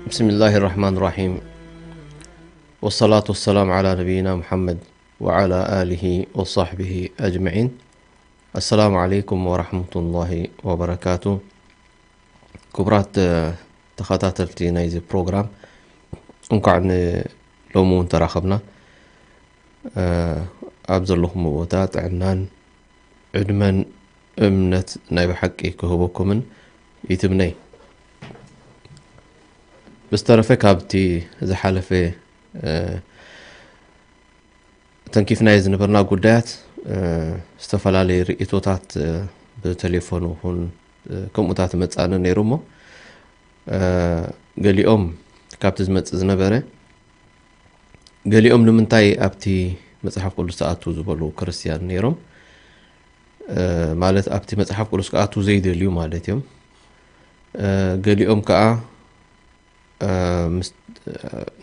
بسم الله الرحمن الرحيم. والصلاة والسلام على نبينا محمد وعلى آله وصحبه أجمعين. السلام عليكم ورحمة الله وبركاته. ክቡራት ተኸታተልቲ ናይዚ ፕሮግራም፣ እንኳዕ ንሎሚ እውን ተራኸብና። ኣብ ዘለኹም ቦታ ጥዕናን ዕድመን እምነት ናይ ብሓቂ ክህበኩምን ይትምነይ። ብዝተረፈ ካብቲ ዝሓለፈ ተንኪፍናዮ ዝነበርና ጉዳያት፣ ዝተፈላለዩ ርእይቶታት ብቴሌፎን ይኹን ከምኡታት መጻእኒ ነይሩ እሞ፣ ገሊኦም ካብቲ ዝመጽእ ዝነበረ፣ ገሊኦም ንምንታይ ኣብቲ መጽሓፍ ቅዱስ ትኣቱ ዝበሉ ክርስትያን ነይሮም። ማለት ኣብቲ መጽሓፍ ቅዱስ ክኣቱ ዘይደልዩ ማለት እዮም። ገሊኦም ከኣ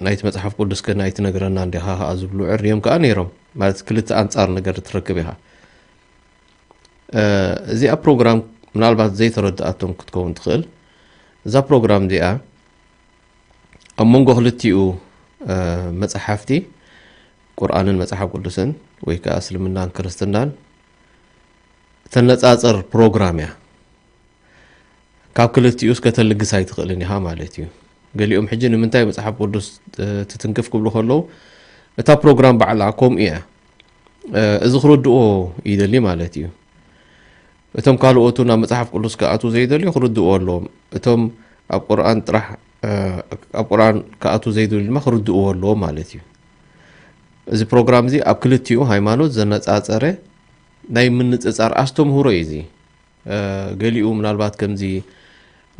ናይቲ መጽሓፍ ቅዱስ ከ ናይ ትነግረና እንዲኻ ከኣ ዝብሉ ዕርዮም ከኣ ነይሮም። ማለት ክልተ ኣንጻር ነገር ትረክብ ኢኻ። እዚኣ ፕሮግራም ምናልባት ዘይተረድኣቶም ክትከውን ትኽእል። እዛ ፕሮግራም እዚኣ ኣብ መንጎ ክልቲኡ መጽሓፍቲ፣ ቁርኣንን መጽሓፍ ቅዱስን ወይ ከኣ እስልምናን ክርስትናን ተነጻጽር ፕሮግራም እያ። ካብ ክልቲኡስ ከተልግስ ኣይትኽእልን ኢኻ ማለት እዩ። ገሊኦም ሕጂ ንምንታይ መጽሓፍ ቅዱስ ትትንክፍ ክብሉ ከለዉ፣ እታ ፕሮግራም ባዕላ ከምኡ እያ። እዚ ክርድኦ ይደሊ ማለት እዩ። እቶም ካልኦቱ ናብ መጽሓፍ ቅዱስ ክኣትዉ ዘይደልዩ ክርድእዎ ኣለዎም። እቶም ኣብ ቁርኣን ጥራሕ ኣብ ቁርኣን ክኣትዉ ዘይደልዩ ድማ ክርድእዎ ኣለዎም ማለት እዩ። እዚ ፕሮግራም እዚ ኣብ ክልቲኡ ሃይማኖት ዘነጻጸረ ናይ ምንጽጻር ኣስተምህሮ እዩ እዚ። ገሊኡ ምናልባት ከምዚ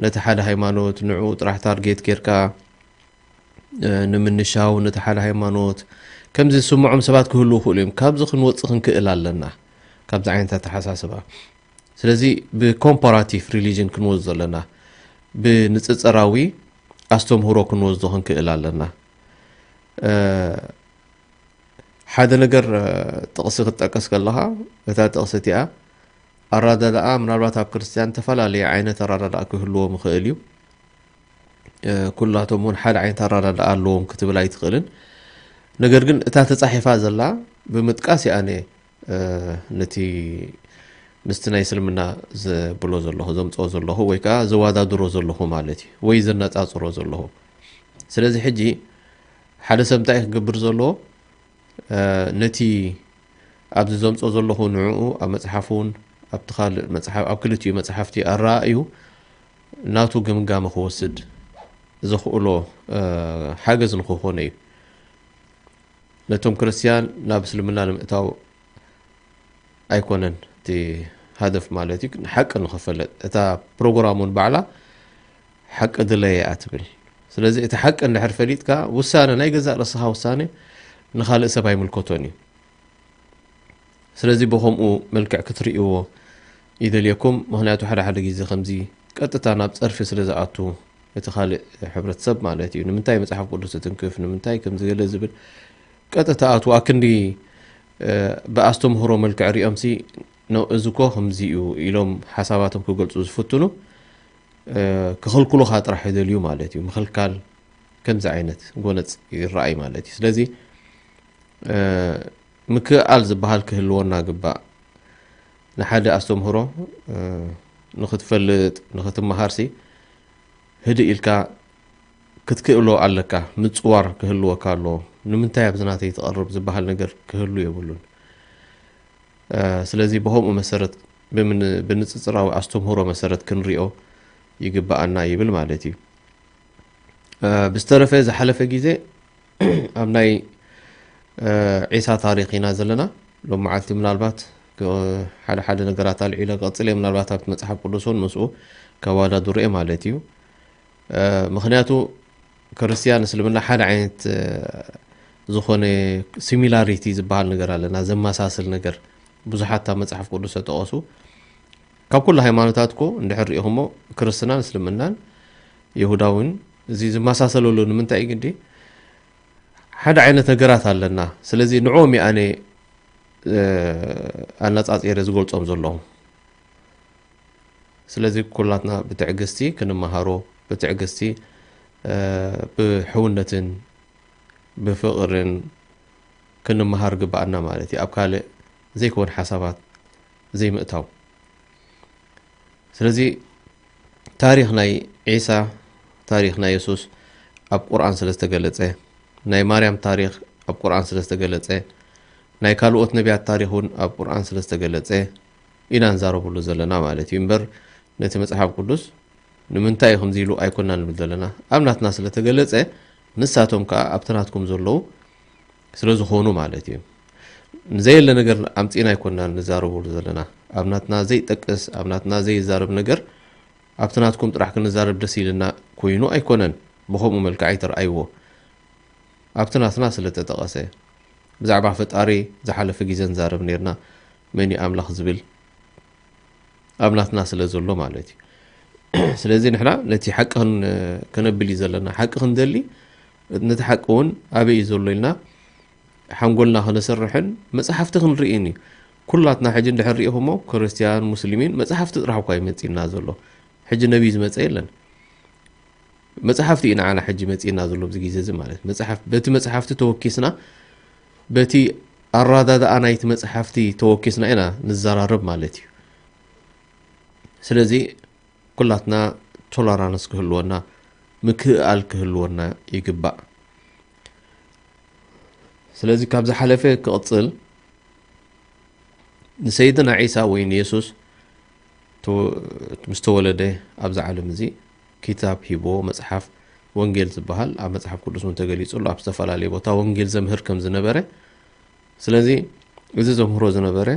ነቲ ሓደ ሃይማኖት ንዕኡ ጥራሕ ታርጌት ጌርካ ንምንሻው ነቲ ሓደ ሃይማኖት ከምዚ ዝስምዖም ሰባት ክህልዉ ይኽእሉ እዮም። ካብዚ ክንወጽእ ክንክእል ኣለና፣ ካብዚ ዓይነት ኣተሓሳስባ። ስለዚ ብኮምፓራቲቭ ሪሊጅን ክንወስዶ ኣለና፣ ብንጽጽራዊ ኣስተምህሮ ክንወስዶ ክንክእል ኣለና። ሓደ ነገር ጥቕሲ ክትጠቀስ ከለኻ፣ እታ ጥቕሲ እቲኣ ኣራዳድኣ ምናልባት ኣብ ክርስትያን ዝተፈላለየ ዓይነት ኣራዳድኣ ክህልዎም ይኽእል እዩ። ኩላቶም እውን ሓደ ዓይነት ኣራዳድኣ ኣለዎም ክትብል ኣይትኽእልን። ነገር ግን እታ ተጻሒፋ ዘላ ብምጥቃስ እየ ኣነ ነቲ ምስቲ ናይ እስልምና ዘብሎ ዘለኹ፣ ዘምጽኦ ዘለኹ ወይ ከኣ ዘወዳድሮ ዘለኹ ማለት እዩ፣ ወይ ዘነጻጽሮ ዘለኹ። ስለዚ ሕጂ ሓደ ሰብ እንታይ ክገብር ዘለዎ? ነቲ ኣብዚ ዘምጽኦ ዘለኹ ንዕኡ ኣብ መጽሓፉን ኣብቲ ካልእ መጽሓፍ፣ ኣብ ክልቲኡ መጽሓፍቲ ኣረኣእዩ ናቱ ግምጋመ ክወስድ ዘኽእሎ ሓገዝ ንኽኾነ እዩ። ነቶም ክርስትያን ናብ እስልምና ንምእታው ኣይኮነን እቲ ሃደፍ ማለት እዩ። ሓቂ ንኽፈለጥ፣ እታ ፕሮግራም እውን ባዕላ ሓቂ ድለየ እያ ትብል። ስለዚ እቲ ሓቂ እንድሕር ፈሊጥካ፣ ውሳነ፣ ናይ ገዛእ ርእስኻ ውሳነ ንኻልእ ሰብ ኣይምልከቶን እዩ። ስለዚ ብኸምኡ መልክዕ ክትርእይዎ ይደልየኩም። ምኽንያቱ ሓደ ሓደ ግዜ ከምዚ ቀጥታ ናብ ጸርፊ ስለ ዝኣቱ እቲ ካልእ ሕብረተሰብ ማለት እዩ፣ ንምንታይ መጽሓፍ ቅዱስ ትትንክፍ፣ ንምንታይ ከምዚ ገለ ዝብል ቀጥታ ኣትዉ ኣክንዲ ብኣስተምህሮ መልክዕ ሪኦምሲ፣ ኖ፣ እዚ እኮ ከምዚ እዩ ኢሎም ሓሳባቶም ክገልጹ ዝፍትኑ፣ ክኽልክሉኻ ጥራሕ ይደልዩ ማለት እዩ። ምኽልካል ከምዚ ዓይነት ጎነጽ ይረኣይ ማለት እዩ። ስለዚ ምክእኣል ዝበሃል ክህልወና ግባእ። ንሓደ ኣስተምህሮ ንኽትፈልጥ፣ ንኽትመሃርሲ ህድእ ኢልካ ክትክእሎ ኣለካ። ምጽዋር ክህልወካ ኣለዎ። ንምንታይ ኣብዚ ናተይ ትቐርብ ዝበሃል ነገር ክህሉ የብሉን። ስለዚ ብኸምኡ መሰረት፣ ብንጽጽራዊ ኣስተምህሮ መሰረት ክንሪኦ ይግብኣና ይብል ማለት እዩ። ብዝተረፈ ዝሓለፈ ግዜ ኣብ ናይ ዒሳ ታሪኽ ኢና ዘለና። ሎም መዓልቲ ምናልባት ሓደ ሓደ ነገራት ኣልዒለ ክቕጽል እየ። ምናልባት ኣብቲ መጽሓፍ ቅዱስ እውን ምስኡ ከወዳድሮ እየ ማለት እዩ። ምኽንያቱ ክርስትያን እስልምና ሓደ ዓይነት ዝኾነ ሲሚላሪቲ ዝበሃል ነገር ኣለና፣ ዘመሳስል ነገር። ብዙሓት ኣብ መጽሓፍ ቅዱስ ተጠቐሱ ካብ ኩሉ ሃይማኖታት እኮ እንድሕር ሪኢኹሞ ክርስትናን እስልምናን ይሁዳውን እዚ ዝመሳሰለሉ ንምንታይ እዩ ግዲ? ሓደ ዓይነት ነገራት ኣለና። ስለዚ ንዕኦም እየ ኣነ ኣነጻጺረ ዝገልጾም ዘለኹ። ስለዚ ኩላትና ብትዕግስቲ ክንመሃሮ፣ ብትዕግስቲ ብሕውነትን ብፍቕርን ክንመሃር ግባኣና ማለት እዩ። ኣብ ካልእ ዘይኮን ሓሳባት ዘይምእታው። ስለዚ ታሪኽ ናይ ዒሳ፣ ታሪኽ ናይ የሱስ ኣብ ቁርኣን ስለ ዝተገለጸ፣ ናይ ማርያም ታሪኽ ኣብ ቁርኣን ስለ ዝተገለጸ፣ ናይ ካልኦት ነቢያት ታሪኽ እውን ኣብ ቁርኣን ስለ ዝተገለጸ ኢና ንዛረበሉ ዘለና ማለት እዩ። እምበር ነቲ መጽሓፍ ቅዱስ ንምንታይ እዩ ከምዚ ኢሉ ኣይኮና ንብል ዘለና። ኣብ ናትና ስለ ተገለጸ፣ ንሳቶም ከኣ ኣብቲ ናትኩም ዘለዉ ስለ ዝኾኑ ማለት እዩ። ንዘየለ ነገር ኣምጺእና ኣይኮና ንዛረበሉ ዘለና። ኣብ ናትና ዘይጠቅስ፣ ኣብ ናትና ዘይዛረብ ነገር ኣብቲ ናትኩም ጥራሕ ክንዛረብ ደስ ኢልና ኮይኑ ኣይኮነን። ብኸምኡ መልክዕ ኣይተርኣይዎ። ኣብቲ ናትና ስለ ተጠቐሰ፣ ብዛዕባ ፈጣሪ ዝሓለፈ ግዜ ንዛረብ ነርና። መን እዩ ኣምላኽ ዝብል ኣብ ናትና ስለ ዘሎ ማለት እዩ። ስለዚ ንሕና ነቲ ሓቂ ክን-፣ ከነብል እዩ ዘለና። ሓቂ ክንደሊ፣ ነቲ ሓቂ እውን ኣበይ እዩ ዘሎ ኢልና ሓንጎልና ከነሰርሕን መጽሓፍቲ ክንርእን እዩ። ኩላትና ሕጂ እንድሕር ርኢኹሞ፣ ክርስትያን፣ ሙስሊሚን፣ መጽሓፍቲ ጥራሕ እኳ እዩ መጺእና ዘሎ። ሕጂ ነቢይ ዝመጸ የለን። መጽሓፍቲ እዩ ንዓና ሕጂ መጺእና ዘሎ ኣብዚ ግዜ እዚ ማለት። መጽሓፍ-፣ በቲ መጽሓፍቲ ተወኪስና፣ በቲ ኣረዳድኣ ናይቲ መጽሓፍቲ ተወኪስና ኢና ንዘራረብ ማለት እዩ። ስለዚ ኩላትና ቶለራንስ ክህልወና፣ ምክእኣል ክህልወና ይግባእ። ስለዚ ካብ ዝሓለፈ ክቕጽል፣ ንሰይድና ዒሳ ወይ ንየሱስ ተወ-፣ ምስ ተወለደ ኣብዚ ዓለም እዚ ኪታብ ሂብዎ፣ መጽሓፍ ወንጌል ዝበሃል ኣብ መጽሓፍ ቅዱስ እውን ተገሊጹ ኣሎ። ኣብ ዝተፈላለየ ቦታ ወንጌል ዘምህር ከም ዝነበረ፣ ስለዚ እዚ ዘምህሮ ዝነበረ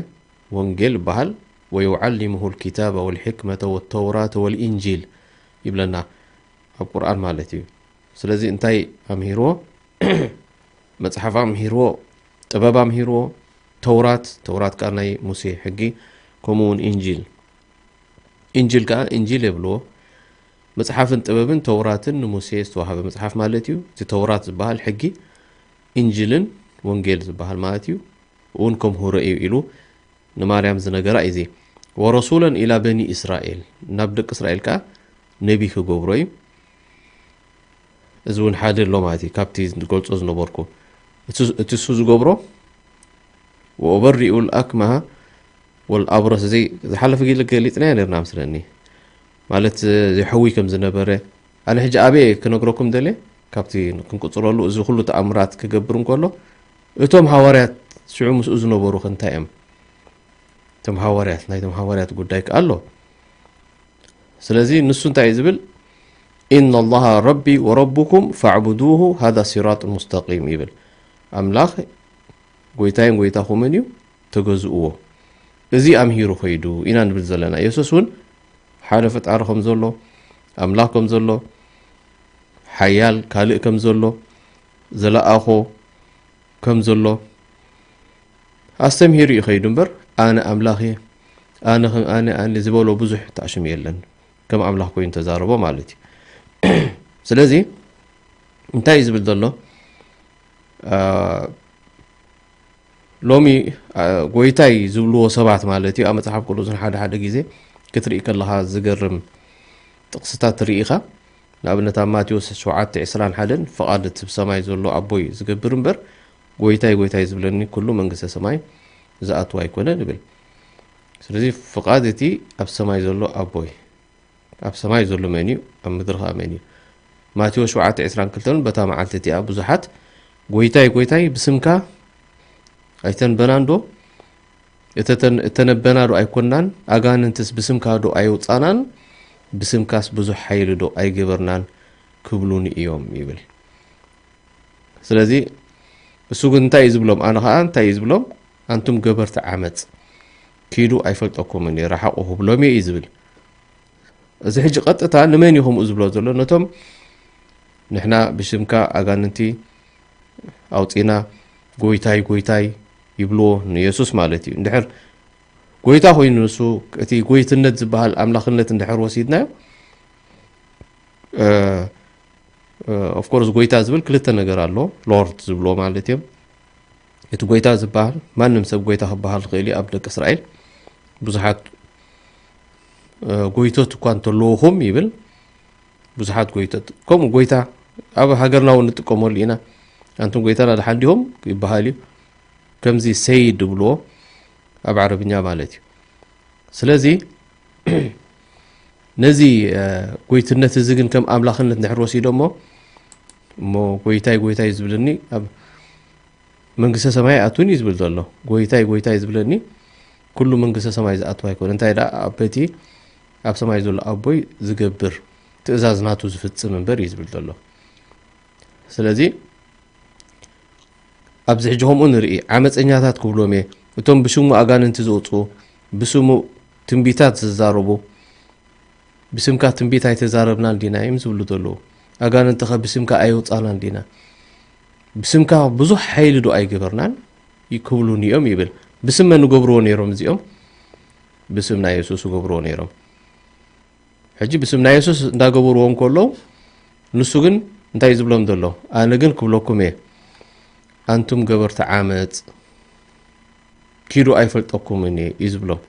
ወንጌል ይበሃል። "ወዩዓሊሙሁ ልኪታበ ወልሕክመተ ወተውራተ ወልኢንጂል" ይብለና ኣብ ቁርኣን ማለት እዩ። ስለዚ እንታይ ኣምሂርዎ? መጽሓፍ ኣምሂርዎ፣ ጥበብ ኣምሂርዎ፣ ተውራት፣ ተውራት ከኣ ናይ ሙሴ ሕጊ፣ ከምኡ እውን ኢንጂል። ኢንጂል ከኣ ኢንጂል የብልዎ። መጽሓፍን ጥበብን ተውራትን ንሙሴ ዝተዋህበ መጽሓፍ ማለት እዩ። እቲ ተውራት ዝበሃል ሕጊ፣ ኢንጂልን ወንጌል ዝበሃል ማለት እዩ፣ እውን ከምህሮ እዩ ኢሉ ንማርያም ዝነገራ እዩ። እዚ "ወረሱለን ኢላ በኒ እስራኤል"፣ ናብ ደቂ እስራኤል ከኣ ነቢ ክገብሮ እዩ። እዚ እውን ሓደ ኣሎ ማለት እዩ፣ ካብቲ ዝገልጾ ዝነበርኩ። እቲ፣ እቲ እሱ ዝገብሮ፣ "ወኡበሪኡ ልኣክመሃ ወልኣብረስ"፣ እዚ ዝሓለፈ ግዜ ገሊጽናዮ ነርና መስለኒ። ማለት፣ እዚ ሕዊ ከም ዝነበረ፣ ኣነ ሕጂ ኣበይ ክነግረኩም ደልየ፣ ካብቲ ክንቅጽለሉ፣ እዚ ኩሉ ተኣምራት ክገብር እንከሎ፣ እቶም ሃዋርያት ሽዑ ምስኡ ዝነበሩ ከ እንታይ እዮም? እቶም ሃዋርያት፣ ናይቶም ሃዋርያት ጉዳይ ከኣ ኣሎ። ስለዚ ንሱ እንታይ እዩ ዝብል? "ኢነ ላሃ ረቢ ወረቡኩም ፈዕቡዱሁ ሃዛ ሲራጡን ሙስተቂም" ይብል። ኣምላኽ ጎይታይን ጎይታኹምን እዩ፣ ተገዝእዎ። እዚ ኣምሂሩ ኸይዱ ኢና ንብል ዘለና። የሱስ እውን ሓደ ፈጣሪ ከም ዘሎ፣ ኣምላኽ ከም ዘሎ፣ ሓያል ካልእ ከም ዘሎ፣ ዝለኣኾ ከም ዘሎ ኣስተምሂሩ እዩ ኸይዱ እምበር፣ "ኣነ ኣምላኽ እየ፣ ኣነ ከም ኣነ፣ ኣነ" ዝበሎ ብዙሕ ተኣሽሙ የለን። ከም ኣምላኽ ኮይኑ ተዛረቦ ማለት እዩ። ስለዚ እንታይ እዩ ዝብል ዘሎ? አ፣ ሎሚ፣ አ፣ ጎይታይ ዝብልዎ ሰባት ማለት እዩ፣ ኣብ መጽሓፍ ቅዱስ ሓደ ሓደ ግዜ ክትርኢ ከለኻ ዝገርም ጥቕስታት ትርኢ ኢኻ። ንኣብነት ኣብ ማቴዎስ ሸውዓተ ዕስራን ሓደን "ፍቓድ እቲ ብሰማይ ዘሎ ኣቦይ ዝገብር እምበር፣ ጎይታይ፣ ጎይታይ ዝብለኒ ኩሉ መንግስተ ሰማይ ዝኣትው ኣይኮነን" ይብል። ስለዚ ፍቓድ እቲ ኣብ ሰማይ ዘሎ ኣቦይ፣ ኣብ ሰማይ ዘሎ መን እዩ? ኣብ ምድሪ ኸኣ መን እዩ? ማቴዎስ ሸውዓተ ዕስራን ክልተን፣ በታ መዓልቲ እቲኣ ብዙሓት "ጎይታይ፣ ጎይታይ፣ ብስምካ ኣይተንበናን ዶ? እተተን-፣ እተነበና ዶ ኣይኮናን? ኣጋንንትስ ብስምካ ዶ ኣየውጻናን? ብስምካስ ብዙሕ ሓይሊ ዶ ኣይገበርናን?" ክብሉኒ እዮም ይብል። ስለዚ እሱ ግን እንታይ እዩ ዝብሎም? ኣነ ኸኣ እንታይ እዩ ዝብሎም? "ኣንቱም ገበርቲ ዓመጽ፣ ኪዱ ኣይፈልጠኩምን እየ፣ ረሓቑ" ክብሎም እየ እዩ ዝብል። እዚ ሕጂ ቀጥታ ንመን እዩ ከምኡ ዝብሎ ዘሎ? ነቶም ንሕና ብሽምካ ኣጋንንቲ ኣውጺና፣ "ጎይታይ፣ ጎይታይ" ይብልዎ፣ ንየሱስ ማለት እዩ። እንድሕር ጎይታ ኮይኑ ንሱ፣ እቲ ጎይትነት ዝበሃል ኣምላኽነት እንድሕር ወሲድናዮ፣ እ፣ እ፣ ኦፍ ኮርስ ጎይታ ዝብል ክልተ ነገር ኣሎ። ሎርድ ዝብልዎ ማለት እዮም። እቲ ጎይታ ዝበሃል ማንም ሰብ ጎይታ ክበሃል ይኽእል እዩ። ኣብ ደቂ እስራኤል ብዙሓት፣ እ፣ ጎይቶት እኳ እንተለውኹም ይብል፣ ብዙሓት ጎይቶት ከምኡ ጎይታ ኣብ ሃገርና እውን ንጥቀመሉ ኢና። ኣንቱም ጎይታና ደሓን ዲሆም ይበሃል እዩ። ከምዚ ሰይድ ድብልዎ ኣብ ዓረብኛ ማለት እዩ። ስለዚ ነዚ ጎይትነት እዚ ግን ከም ኣምላኽነት እንድሕር ወሲዶሞ፣ እሞ ጎይታይ ጎይታይ ዝብለኒ ኣብ መንግስተ ሰማይ ኣቱን እዩ ዝብል ዘሎ። ጎይታይ ጎይታይ ዝብለኒ ኩሉ መንግስተ ሰማይ ዝኣቱ ኣይኮነ፣ እንታይ ደኣ ኣብ በቲ ኣብ ሰማይ ዘሎ ኣቦይ ዝገብር፣ ትእዛዝ ናቱ ዝፍጽም እምበር እዩ ዝብል ዘሎ። ስለዚ ኣብዚ ሕጂ ከምኡ ንርኢ። ዓመፀኛታት ክብሎም እየ፣ እቶም ብሽሙ ኣጋንንቲ ዝወፁ፣ ብስሙ ትንቢታት ዝዛረቡ። ብስምካ ትንቢት ኣይተዛረብናን ዲና እዮም ዝብሉ ዘለዉ። ኣጋንንትኸ ብስምካ ኣይወፃናን ዲና? ብስምካ ብዙሕ ሓይሊ ዶ ኣይገበርናን? ክብሉኒ እዮም ይብል። ብስም መን ገብርዎ ነይሮም እዚኦም? ብስም ናይ የሱስ ገብርዎ ነይሮም። ሕጂ ብስም ናይ የሱስ እንዳገበርዎ እንከለዉ፣ ንሱ ግን እንታይ እዩ ዝብሎም ዘሎ? ኣነ ግን ክብለኩም እየ፣ ኣንቱም ገበርቲ ዓመፅ፣ ኪዱ ኣይፈልጠኩምን እየ እዩ ዝብሎም።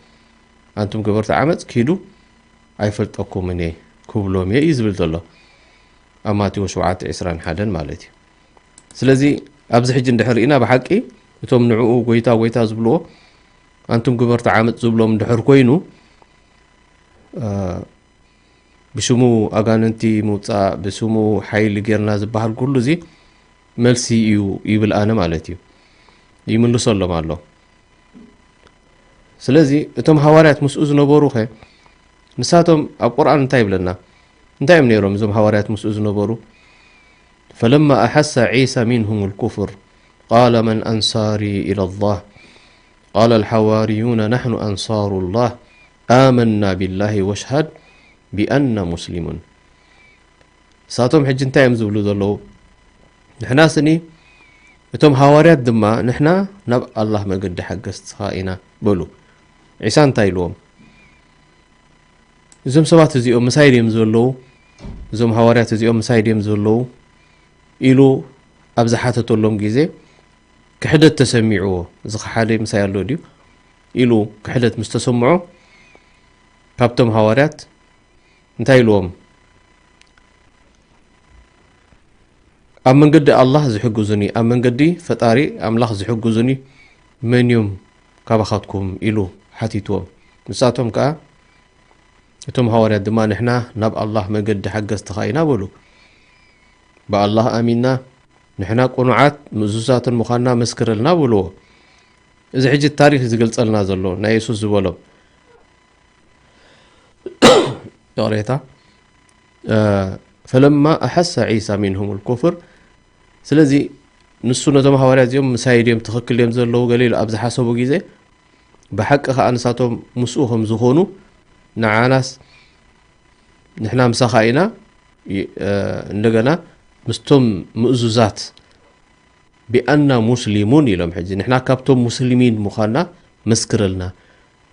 ኣንቱም ገበርቲ ዓመፅ፣ ኪዱ ኣይፈልጠኩምን እየ ክብሎም እየ እዩ ዝብል ዘሎ። ኣብ ማቴዎስ ሸውዓተ ዕስራን ሓደን ማለት እዩ። ስለዚ ኣብዚ ሕጂ እንድሕር ኢና ብሓቂ እቶም ንዕኡ ጎይታ ጎይታ ዝብልዎ፣ ኣንቱም ገበርቲ ዓመፅ ዝብሎም እንድሕር ኮይኑ፣ ብሽሙ ኣጋንንቲ ምውፃእ፣ ብስሙ ሓይሊ ጌርና ዝበሃል ኩሉ እዚ መልሲ እዩ ይብል ኣነ ማለት እዩ። ይምልሰሎም ኣሎ። ስለዚ እቶም ሃዋርያት ምስኡ ዝነበሩ ኸ ንሳቶም ኣብ ቁርኣን እንታይ ይብለና? እንታይ እዮም ነይሮም እዞም ሃዋርያት ምስኡ ዝነበሩ? فلما أحس عيسى منهم الكفر قال من أنصاري إلى الله قال الحواريون نحن أنصار الله آمنا بالله واشهد بأننا مسلمون. ንሳቶም ሕጂ እንታይ እዮም ዝብሉ ዘለዉ? ንሕና ስኒ እቶም ሃዋርያት ድማ ንሕና ናብ ኣላህ መገዲ ሓገዝትኻ ኢና በሉ። ዒሳ እንታይ ኢልዎም? እዞም ሰባት እዚኦም ምሳይ ድዮም ዘለዉ? እዞም ሃዋርያት እዚኦም ምሳይ ድዮም ዘለዉ? ኢሉ ኣብ ዝሓተተሎም ግዜ ክሕደት ተሰሚዕዎ። እዚ ከሓደ ምሳይ ኣሎ ድዩ? ኢሉ ክሕደት ምስ ተሰምዖ ካብቶም ሃዋርያት እንታይ ኢልዎም? ኣብ መንገዲ ኣላህ ዝሕግዙኒ፣ ኣብ መንገዲ ፈጣሪ ኣምላኽ ዝሕግዙኒ መን እዮም ካባኻትኩም? ኢሉ ሓቲትዎም። ንሳቶም ከኣ እቶም ሃዋርያት ድማ ንሕና ናብ ኣላህ መገዲ ሓገዝትኻ ኢና በሉ። ብኣላህ ኣሚንና ንሕና ቅኑዓት ምእዙዛትን ምዃንና መስክረልና በልዎ። እዚ ሕጂ ታሪኽ ዝገልጸልና ዘሎ ናይ የሱስ ዝበሎም ይቕሬታ ፈለማ ኣሐሰ ዒሳ ሚንሁም ልኩፍር። ስለዚ ንሱ ነቶም ሃዋርያ እዚኦም ምሳይ ድዮም ትኽክል ድዮም ዘለዉ ገለ ኢሉ ኣብ ዝሓሰቡ ግዜ ብሓቂ ከዓ ንሳቶም ምስኡ ከም ዝኾኑ ንዓናስ ንሕና ምሳኻ ኢና እንደገና ምስቶም ምእዙዛት ቢኣና ሙስሊሙን ኢሎም ሕጂ ንሕና ካብቶም ሙስሊሚን ምዃንና መስክረልና።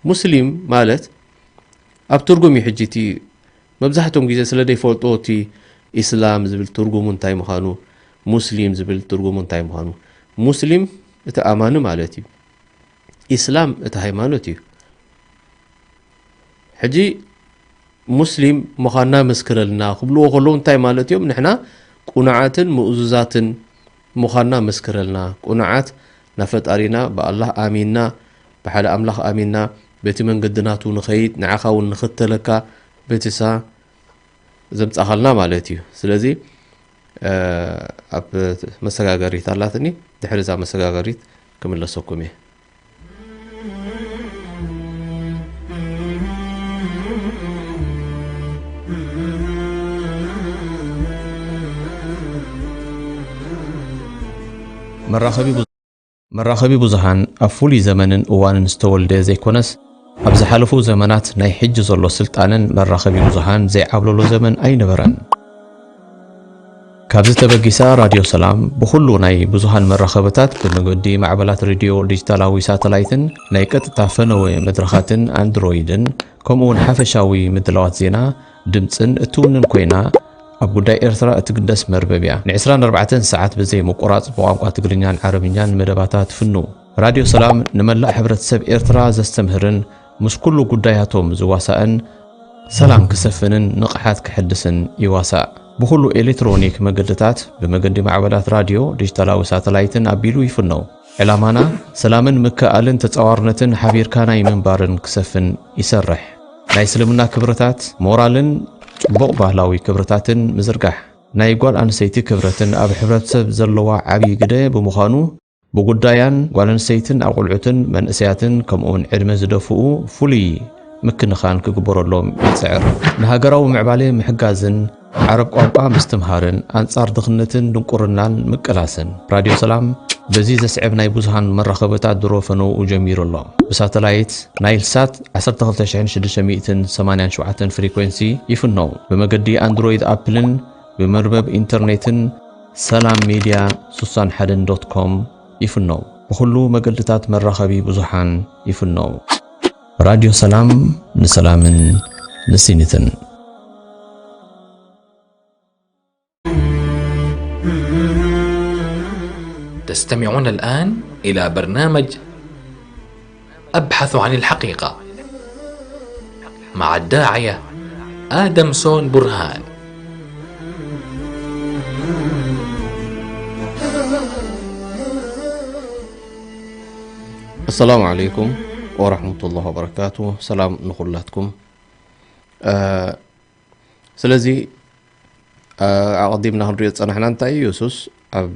ሙስሊም ማለት ኣብ ትርጉም እዩ ሕጂ እቲ መብዛሕትኦም ግዜ ስለ ዘይፈልጦ እቲ ኢስላም ዝብል ትርጉሙ እንታይ ምዃኑ፣ ሙስሊም ዝብል ትርጉሙ እንታይ ምዃኑ። ሙስሊም እቲ ኣማኒ ማለት እዩ። ኢስላም እቲ ሃይማኖት እዩ። ሕጂ ሙስሊም ምዃንና መስክረልና ክብልዎ ከለዉ እንታይ ማለት እዮም? ንሕና ቁኑዓትን ምእዙዛትን ምዃንና መስክረልና። ቁኑዓት ናብ ፈጣሪና ብኣላህ ኣሚንና፣ ብሓደ ኣምላኽ ኣሚንና፣ በቲ መንገዲ ናቱ ንኸይድ፣ ንዓኻ እውን ንኽተለካ በቲ ሳ ዘምጻኻልና ማለት እዩ። ስለዚ ኣብ መሰጋገሪት ኣላትኒ፣ ድሕሪ እዛ መሰጋገሪት ክምለሰኩም እየ። መራኸቢ ብዙ- መራኸቢ ብዙሃን ኣብ ፍሉይ ዘመንን እዋንን ዝተወልደ ዘይኮነስ፣ ኣብ ዝሓለፉ ዘመናት ናይ ሕጂ ዘሎ ስልጣነን መራኸቢ ብዙሃን ዘይዓብለሎ ዘመን ኣይነበረን። ካብዚ ተበጊሳ ራድዮ ሰላም ብኹሉ ናይ ብዙሃን መራኸብታት ብመገዲ ማዕበላት ሬድዮ ዲጂታላዊ ሳተላይትን ናይ ቀጥታ ፈነወ መድረኻትን ኣንድሮይድን ከምኡ እውን ሓፈሻዊ ምድላዋት ዜና ድምጽን እትውንን ኮይና፣ ኣብ ጉዳይ ኤርትራ እትግደስ መርበብ እያ። ን ዕስራን ኣርባዕተን ሰዓት ብዘይ ምቁራጽ ብቋንቋ ትግርኛን ዓረብኛን መደባታ ትፍኑ። ራድዮ ሰላም ንመላእ ሕብረተሰብ ኤርትራ ዘስተምህርን ምስ ኩሉ ጉዳያቶም ዝዋሳእን ሰላም ክሰፍንን ንቕሓት ክሕድስን ይዋሳእ። ብኹሉ ኤሌክትሮኒክ መገድታት፣ ብመገዲ ማዕበላት ራድዮ፣ ዲጂታላዊ ሳተላይትን ኣቢሉ ይፍነው። ዕላማና፣ ሰላምን ምክእኣልን ተጻዋርነትን ሓቢርካ ናይ ምንባርን ክሰፍን ይሰርሕ። ናይ እስልምና ክብርታት፣ ሞራልን ጽቡቕ ባህላዊ ክብርታትን ምዝርጋሕ። ናይ ጓል ኣንስተይቲ ክብረትን ኣብ ሕብረተሰብ ዘለዋ ዓብዪ ግደ ብምዃኑ፣ ብጉዳያን ጓል ኣንስተይትን ኣቑልዑትን መንእሰያትን ከምኡውን ዕድመ ዝደፍኡ ፍሉይ ምክንኻን ክግበረሎም ይጽዕር። ንሃገራዊ ምዕባለ ምሕጋዝን ዓረብ ቋንቋ ምስትምሃርን ኣንጻር ድኽነትን ድንቁርናን ምቅላስን። ራድዮ ሰላም በዚ ዘስዕብ ናይ ብዙሃን መራኸብታት ድሮ ፈነውኡ ጀሚሩ ኣሎ። ብሳተላይት ናይል ሳት ዓሰርተ ክልተ ሽሕን ሽዱሽተ ሚእትን ሰማንያን ሸውዓተን ፍሪኮንሲ ይፍነው። ብመገዲ ኣንድሮይድ ኣፕልን ብመርበብ ኢንተርኔትን ሰላም ሜድያ ስሳን ሓደን ዶት ኮም ይፍነው። ብኹሉ መገድታት መራኸቢ ብዙሓን ይፍነው። ራድዮ ሰላም ንሰላምን ንሲኒትን። تستمعون الآن إلى برنامج أبحث عن الحقيقة مع الداعية آدم سون برهان. السلام عليكم ورحمة الله وبركاته. سلام نخلاتكم. ስለዚ ኣቐዲምና ክንሪኦ ዝጸናሕና እንታይ እዩ? የሱስ ኣብ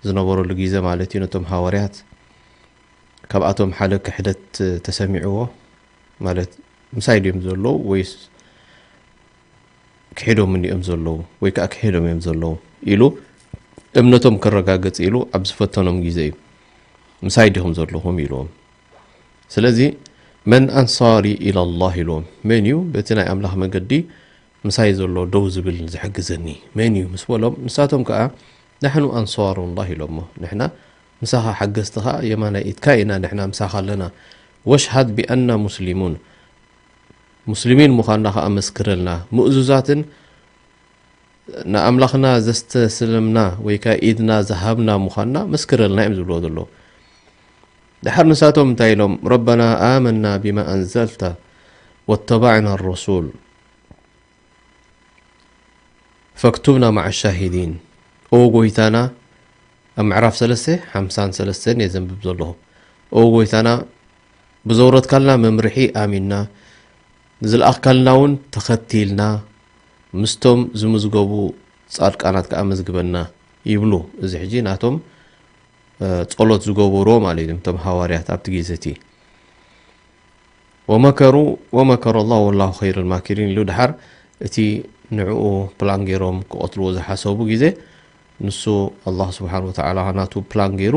ዝነበረሉ ግዜ ማለት እዩ፣ ነቶም ሃዋርያት ካብኣቶም ሓደ ክሕደት ተሰሚዕዎ፣ ማለት ምሳይ ድዮም ዘለዉ ወይስ ክሕዶምኒ እዮም ዘለዉ ወይ ከዓ ክሕዶም እዮም ዘለዉ ኢሉ እምነቶም ከረጋግጽ ኢሉ ኣብ ዝፈተኖም ግዜ እዩ። ምሳይ ዲኹም ዘለኹም ኢልዎም። ስለዚ መን ኣንሳሪ ኢላላህ ኢልዎም፣ መን እዩ በቲ ናይ ኣምላኽ መገዲ ምሳይ ዘሎ ደው ዝብል ዝሕግዘኒ መን እዩ ምስ በሎም፣ ንሳቶም ከዓ ናሕኑ ኣንሳሩላህ ኢሎሞ፣ ንሕና ምሳኻ ሓገዝትኻ የማናይ ኢድካ ኢና፣ ንሕና ምሳኻ ኣለና፣ ወሽሃድ ቢኣና ሙስሊሙን፣ ሙስሊሚን ምዃንና ከዓ መስክረልና፣ ምእዙዛትን ንኣምላኽና ዘስተስለምና ወይ ከዓ ኢድና ዝሃብና ምዃንና መስክረልና እዮም ዝብልዎ ዘለዉ። ድሓር ንሳቶም እንታይ ኢሎም? ረበና ኣመና ቢማ ኣንዘልተ ወተባዕና ረሱል ፈክቱብና ማዓ ሻሂዲን። ኦ ጎይታና፣ ኣብ ምዕራፍ ሰለስተ ሓምሳን ሰለስተን እየ ዘንብብ ዘለኹ። ኦ ጎይታና፣ ብዘውረድካልና መምርሒ ኣሚንና፣ ንዝለኣኽካልና እውን ተኸቲልና፣ ምስቶም ዝምዝገቡ ጻድቃናት ከኣ መዝግበና ይብሉ። እዚ ሕጂ ናቶም ጸሎት ዝገበርዎ ማለት እዮም፣ እቶም ሃዋርያት ኣብቲ ግዜ እቲ። ወመከሩ ወመከረ ላሁ ወላሁ ኸይሩል ማኪሪን ኢሉ ድሓር እቲ ንዕኡ ፕላን ገይሮም ክቐትልዎ ዝሓሰቡ ግዜ ንሱ ኣላህ ስብሓን ወተዓላ ናቱ ፕላን ገይሩ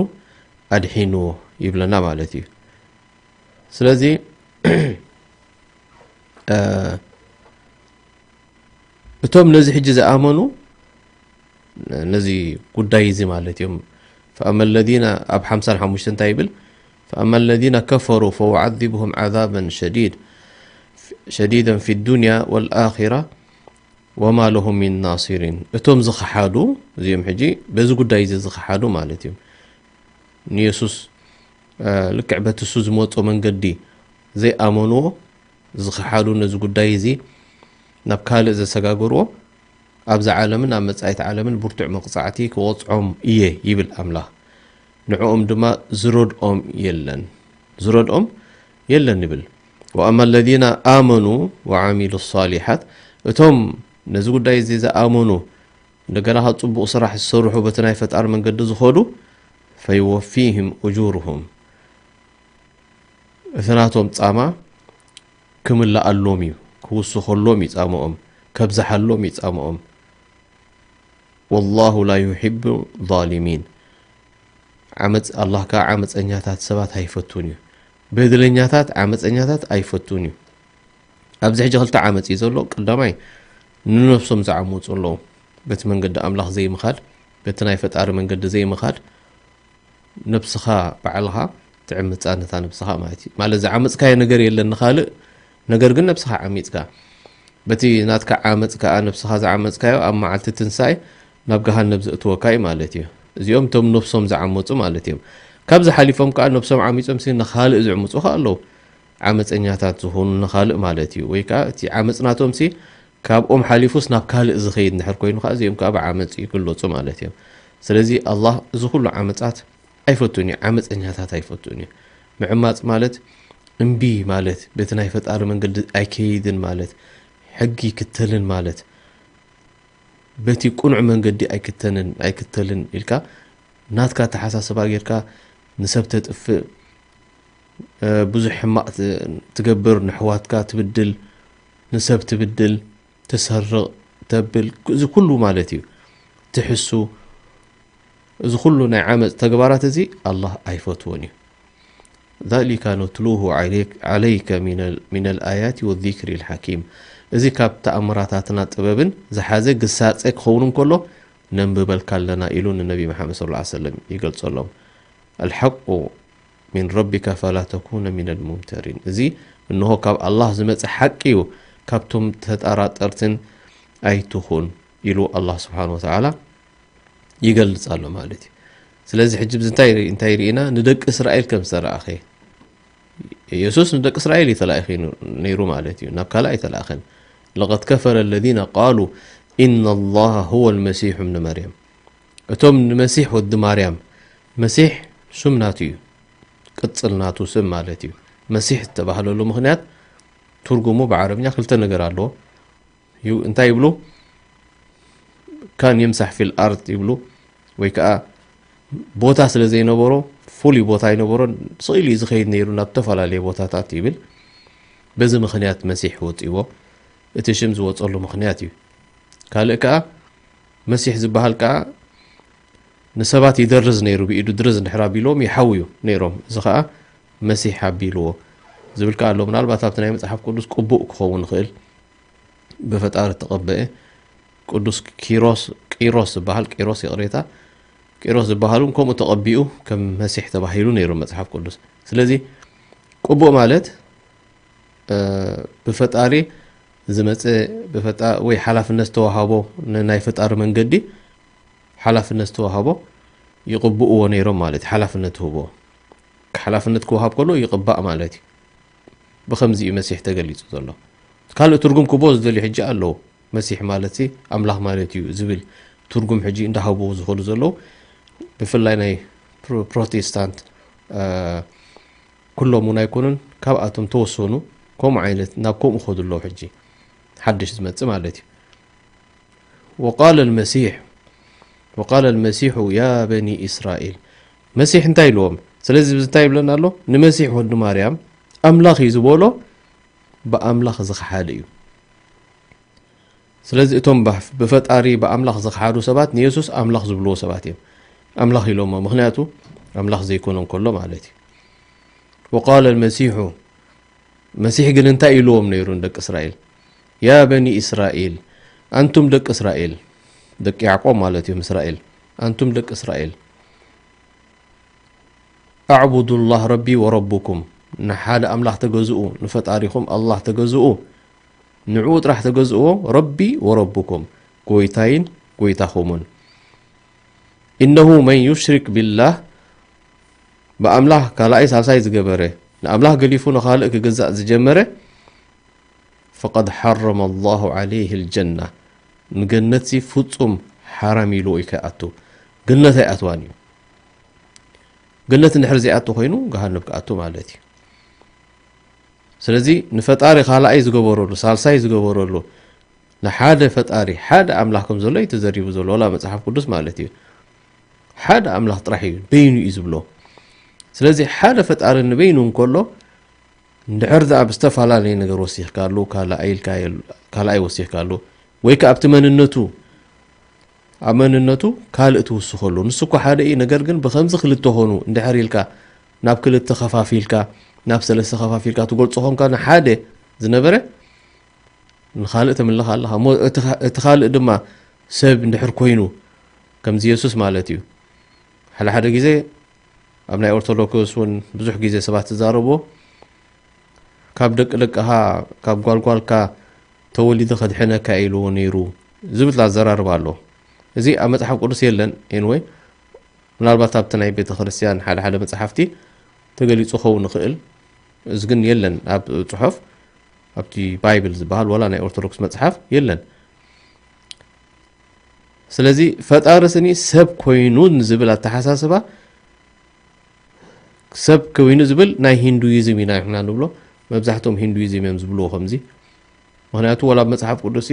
ኣድሒንዎ ይብለና ማለት እዩ። ስለዚ እቶም ነዚ ሕጂ ዝኣመኑ ነዚ ጉዳይ እዚ ማለት እዮም። فأما الذين ኣብ ሓምሳን ሓሙሽተን እንታይ ይብል? فأما الذين كفروا فأعذبهم عذابا شديد شديدا في الدنيا والآخرة وما لهم من ناصرين። እቶም ዝኸሓዱ እዚኦም ሕጂ በዚ ጉዳይ እዚ ዝኸሓዱ ማለት እዮም። ንየሱስ ልክዕ በቲ እሱ ዝመጾ መንገዲ ዘይኣመንዎ ዝኸሓዱ ነዚ ጉዳይ እዚ ናብ ካልእ ዘሰጋገርዎ ኣብዛ ዓለምን ኣብ መጻኢት ዓለምን ብርቱዕ መቕጻዕቲ ክቐጽዖም እየ ይብል ኣምላኽ። ንዕኦም ድማ ዝረድኦም የለን ዝረድኦም የለን ይብል። وأما الذين آمنوا وعملوا الصالحات እቶም ነዚ ጉዳይ እዚ ዝኣመኑ እንደገና ካብ ጽቡቕ ስራሕ ዝሰርሑ በቲ ናይ ፈጣሪ መንገዲ ዝኸዱ فيوفيهم أجورهم እቲ ናቶም ጻማ ክምልኣሎም እዩ፣ ክውስኸሎም እዩ ጻምኦም፣ ከብዝሓሎም እዩ ጻምኦም። والله لا يحب الظالمين ዓመፅ ኣላህ ከዓ ዓመፀኛታት ሰባት ኣይፈቱን እዩ። በደለኛታት ዓመፀኛታት ኣይፈቱን እዩ። ኣብዚ ሕጂ ክልተ ዓመፅ እዩ ዘሎ። ቀዳማይ ንነብሶም ዝዓመፁ ኣለዉ። በቲ መንገዲ ኣምላኽ ዘይምኻድ፣ በቲ ናይ ፈጣሪ መንገዲ ዘይምኻድ ነብስኻ ባዕልኻ ትዕምፃ ነታ ነብስኻ ማለት እዩ። ማለት ዝዓመፅካዮ ነገር የለን ንኻልእ ነገር ግን ነብስኻ ዓሚፅካ። በቲ ናትካ ዓመፅ ከዓ ነብስኻ ዝዓመፅካዮ ኣብ መዓልቲ ትንሳኤ ናብ ገሃነብ ዘእትወካ እዩ ማለት እዩ። እዚኦም እቶም ነብሶም ዝዓመፁ ማለት እዮም። ካብዚ ሓሊፎም ከዓ ነብሶም ዓሚፆም ሲ ንኻልእ ዝዕምፁ ከዓ ኣለዉ። ዓመፀኛታት ዝኾኑ ንኻልእ ማለት እዩ። ወይ ከዓ እቲ ዓመፅ ናቶምሲ ካብኦም ሓሊፉስ ናብ ካልእ ዝኸይድ እንድሕር ኮይኑ ከዓ እዚኦም ከዓ ብዓመፅ ይግለፁ ማለት እዮም። ስለዚ ኣላህ እዚ ኩሉ ዓመፃት ኣይፈቱን እዩ፣ ዓመፀኛታት ኣይፈቱን እዩ። ምዕማፅ ማለት እምቢ ማለት፣ በቲ ናይ ፈጣሪ መንገዲ ኣይከይድን ማለት፣ ሕጊ ይክተልን ማለት፣ በቲ ቅኑዕ መንገዲ ኣይክተንን ኣይክተልን ኢልካ ናትካ ኣተሓሳስባ ጌርካ ንሰብ ተጥፍእ፣ እ፣ ብዙሕ ሕማቕ ት-፣ ትገብር፣ ንሕዋትካ ትብድል፣ ንሰብ ትብድል፣ ትሰርቕ፣ ተብል፣ እዚ ኩሉ ማለት እዩ። ትሕሱ፣ እዚ ኩሉ ናይ ዓመፅ ተግባራት እዚ ኣላህ ኣይፈትዎን እዩ። ذلك نتلوه عليك، عليك من ال-، من الآيات والذكر الحكيم። እዚ ካብ ተኣምራታትና ጥበብን ዝሓዘ ግሳጼ ክኸውን እንከሎ ነንብበልካ ኣለና ኢሉ ንነቢ መሓመድ ሰለላሁ ዐለይሂ ወሰለም ይገልጸሎም። الحق من ربك فلا تكون من الممترين። እዚ እንሆ ካብ ኣላህ ዝመጸ ሓቂ እዩ፣ ካብቶም ተጠራጠርትን ኣይትኹን ኢሉ ኣላህ ስብሓን ወተዓላ ይገልጽ ኣሎ ማለት እዩ። ስለዚ ሕጂ ብዚ እንታይ ርኢ-፣ እንታይ ርኢና? ንደቂ እስራኤል ከም ዝተላእኸ። የሱስ ንደቂ እስራኤል እዩ ተላኢኹ ነይሩ ማለት እዩ፣ ናብ ካልእ ኣይተላእኸን። لقد كفر الذين قالوا إن الله هو المسيح ابن مريم። እቶም ንመሲሕ ወዲ ማርያም፣ መሲሕ ስም ናቱ እዩ፣ ቅጽል ናቱ ስም ማለት እዩ። መሲሕ ዝተባህለሉ ምኽንያት ትርጉሙ ብዓረብኛ ክልተ ነገር ኣለዎ። ዩ-፣ እንታይ ይብሉ? ካን የምሳሕ ፊል ኣርድ ይብሉ፣ ወይ ከዓ ቦታ ስለ ዘይነበሮ፣ ፍሉይ ቦታ ኣይነበሮን፣ ስቕ ኢሉ እዩ ዝኸይድ ነይሩ ናብ ዝተፈላለየ ቦታታት ይብል። በዚ ምኽንያት መሲሕ ወፂዎ፣ እቲ ሽም ዝወፀሉ ምኽንያት እዩ። ካልእ ከዓ መሲሕ ዝበሃል ከዓ ንሰባት ይደርዝ ነይሩ፣ ብኢዱ ድርዝ እንድሕር ኣቢልዎም ይሓውዩ ነይሮም። እዚ ከዓ መሲሕ ኣቢልዎ ዝብል ከዓ ኣሎ። ምናልባት ኣብቲ ናይ መጽሓፍ ቅዱስ ቅቡእ ክኸውን ይኽእል፣ ብፈጣሪ እተቐበአ ቅዱስ ኪሮስ፣ ቂሮስ ዝበሃል፣ ቂሮስ ይቕሬታ፣ ቂሮስ ዝበሃል እውን ከምኡ ተቐቢኡ ከም መሲሕ ተባሂሉ ነይሩ መጽሓፍ ቅዱስ። ስለዚ ቅቡእ ማለት፣ እ፣ ብፈጣሪ ዝመጸ፣ ብፈጣ-፣ ወይ ሓላፍነት ዝተዋሃቦ፣ ን-፣ ናይ ፈጣሪ መንገዲ ሓላፍነት ዝተዋሃቦ ይቕብእዎ ነይሮም ማለት እዩ። ሓላፍነት ትህብዎ። ሓላፍነት ክወሃብ ከሎ ይቕባእ ማለት እዩ። ብኸምዚ እዩ መሲሕ ተገሊጹ ዘሎ። ካልእ ትርጉም ክቦ ዝደልዩ ሕጂ ኣለዉ። መሲሕ ማለት ሲ ኣምላኽ ማለት እዩ ዝብል ትርጉም ሕጂ እንዳሃቡ ዝኸዱ ዘለዉ፣ ብፍላይ ናይ ፕሮ-፣ ፕሮቴስታንት፣ እ፣ ኩሎም እውን ኣይኮኑን፣ ካብኣቶም ተወሰኑ ከምኡ ዓይነት፣ ናብ ከምኡ ከዱ ኣለዉ። ሕጂ ሓድሽ ዝመጽእ ማለት እዩ። وقال المسيح، وقال المسيح يا بني إسرائيل። መሲሕ እንታይ ኢልዎም? ስለዚ እዚ እንታይ ይብለና ኣሎ? ንመሲሕ ወዲ ማርያም ኣምላኽ እዩ ዝበሎ ብኣምላኽ ዝኸሓደ እዩ። ስለዚ እቶም ባፍ-፣ ብፈጣሪ ብኣምላኽ ዝኸሓዱ ሰባት ንየሱስ ኣምላኽ ዝብልዎ ሰባት እዮም። ኣምላኽ ኢሎሞ፣ ምኽንያቱ ኣምላኽ ዘይኮነ እንከሎ ማለት እዩ። وقال المسيح፣ መሲሕ ግን እንታይ ኢልዎም ነይሩ ንደቂ እስራኤል? يا بني إسرائيل، ኣንቱም ደቂ እስራኤል፣ ደቂ ያዕቆብ ማለት እዮም እስራኤል፣ ኣንቱም ደቂ እስራኤል፣ اعبدوا الله ربي وربكم፣ ንሓደ ኣምላኽ ተገዝኡ፣ ንፈጣሪኹም ኣላህ ተገዝኡ፣ ንዕኡ ጥራሕ ተገዝእዎ፣ ረቢ ወረብኩም፣ ጎይታይን ጎይታኹምን። إنه من يشرك بالله، ብኣምላኽ ካልኣይ ሳልሳይ ዝገበረ፣ ንኣምላኽ ገሊፉ ንኻልእ ክግዛእ ዝጀመረ፣ فقد حرم الله عليه الجنة، ንገነትሲ ፍጹም ሓራም ኢልዎ እዩ ከይኣቱ፣ ገነት ኣይኣትዋን እዩ። ገነት እንድሕር ዘይኣቱ ኮይኑ፣ ገሃነብ ክኣቱ ማለት እዩ። ስለዚ ንፈጣሪ ካልኣይ ዝገበረሉ፣ ሳልሳይ ዝገበረሉ፣ ንሓደ ፈጣሪ፣ ሓደ ኣምላኽ ከም ዘሎ እዩ ተዘሪቡ ዘሎ፣ ዋላ መጽሓፍ ቅዱስ ማለት እዩ። ሓደ ኣምላኽ ጥራሕ እዩ፣ በይኑ እዩ ዝብሎ። ስለዚ ሓደ ፈጣሪ ንበይኑ እንከሎ፣ እንድሕር ደኣ ብዝተፈላለየ ነገር ወሲኽካሉ፣ ካልኣይ ኢልካ የል-፣ ካልኣይ ወሲኽካሉ፣ ወይ ከኣ ኣብቲ መንነቱ፣ ኣብ መንነቱ ካልእ ትውስኸሉ። ንሱ እኮ ሓደ እዩ፣ ነገር ግን ብኸምዚ ክልተ ኾኑ እንድሕር ኢልካ፣ ናብ ክልተ ኸፋፊልካ፣ ናብ ሰለስተ ኸፋፊልካ ትገልጾ ኾንካ፣ ንሓደ ዝነበረ ንኻልእ ተምልኽ ኣለኻ። እሞ እቲ ኻ-፣ እቲ ካልእ ድማ ሰብ እንድሕር ኮይኑ፣ ከምዚ የሱስ ማለት እዩ። ሓደ ሓደ ግዜ ኣብ ናይ ኦርቶዶክስ እውን ብዙሕ ግዜ ሰባት ዝዛረብዎ፣ ካብ ደቂ ደቅኻ፣ ካብ ጓል ጓልካ ተወሊደ ከድሕነካ ኢልዎ ነይሩ ዝብል ኣዘራርባ ኣሎ። እዚ ኣብ መጽሓፍ ቅዱስ የለን። ኤንወይ፣ ምናልባት ኣብቲ ናይ ቤተ ክርስቲያን ሓደ ሓደ መጽሓፍቲ ተገሊጹ ክኸውን ይኽእል። እዚ ግን የለን ኣብ ጽሑፍ፣ ኣብቲ ባይብል ዝበሃል ዋላ ናይ ኦርቶዶክስ መጽሓፍ የለን። ስለዚ ፈጣሪ ስኒ ሰብ ኮይኑ ንዝብል ኣተሓሳስባ፣ ሰብ ኮይኑ ዝብል ናይ ሂንዱይዝም ኢና ንሕና ንብሎ። መብዛሕትኦም ሂንዱይዝም እዮም ዝብልዎ ከምዚ። ምኽንያቱ ዋላ ኣብ መጽሓፍ ቅዱስ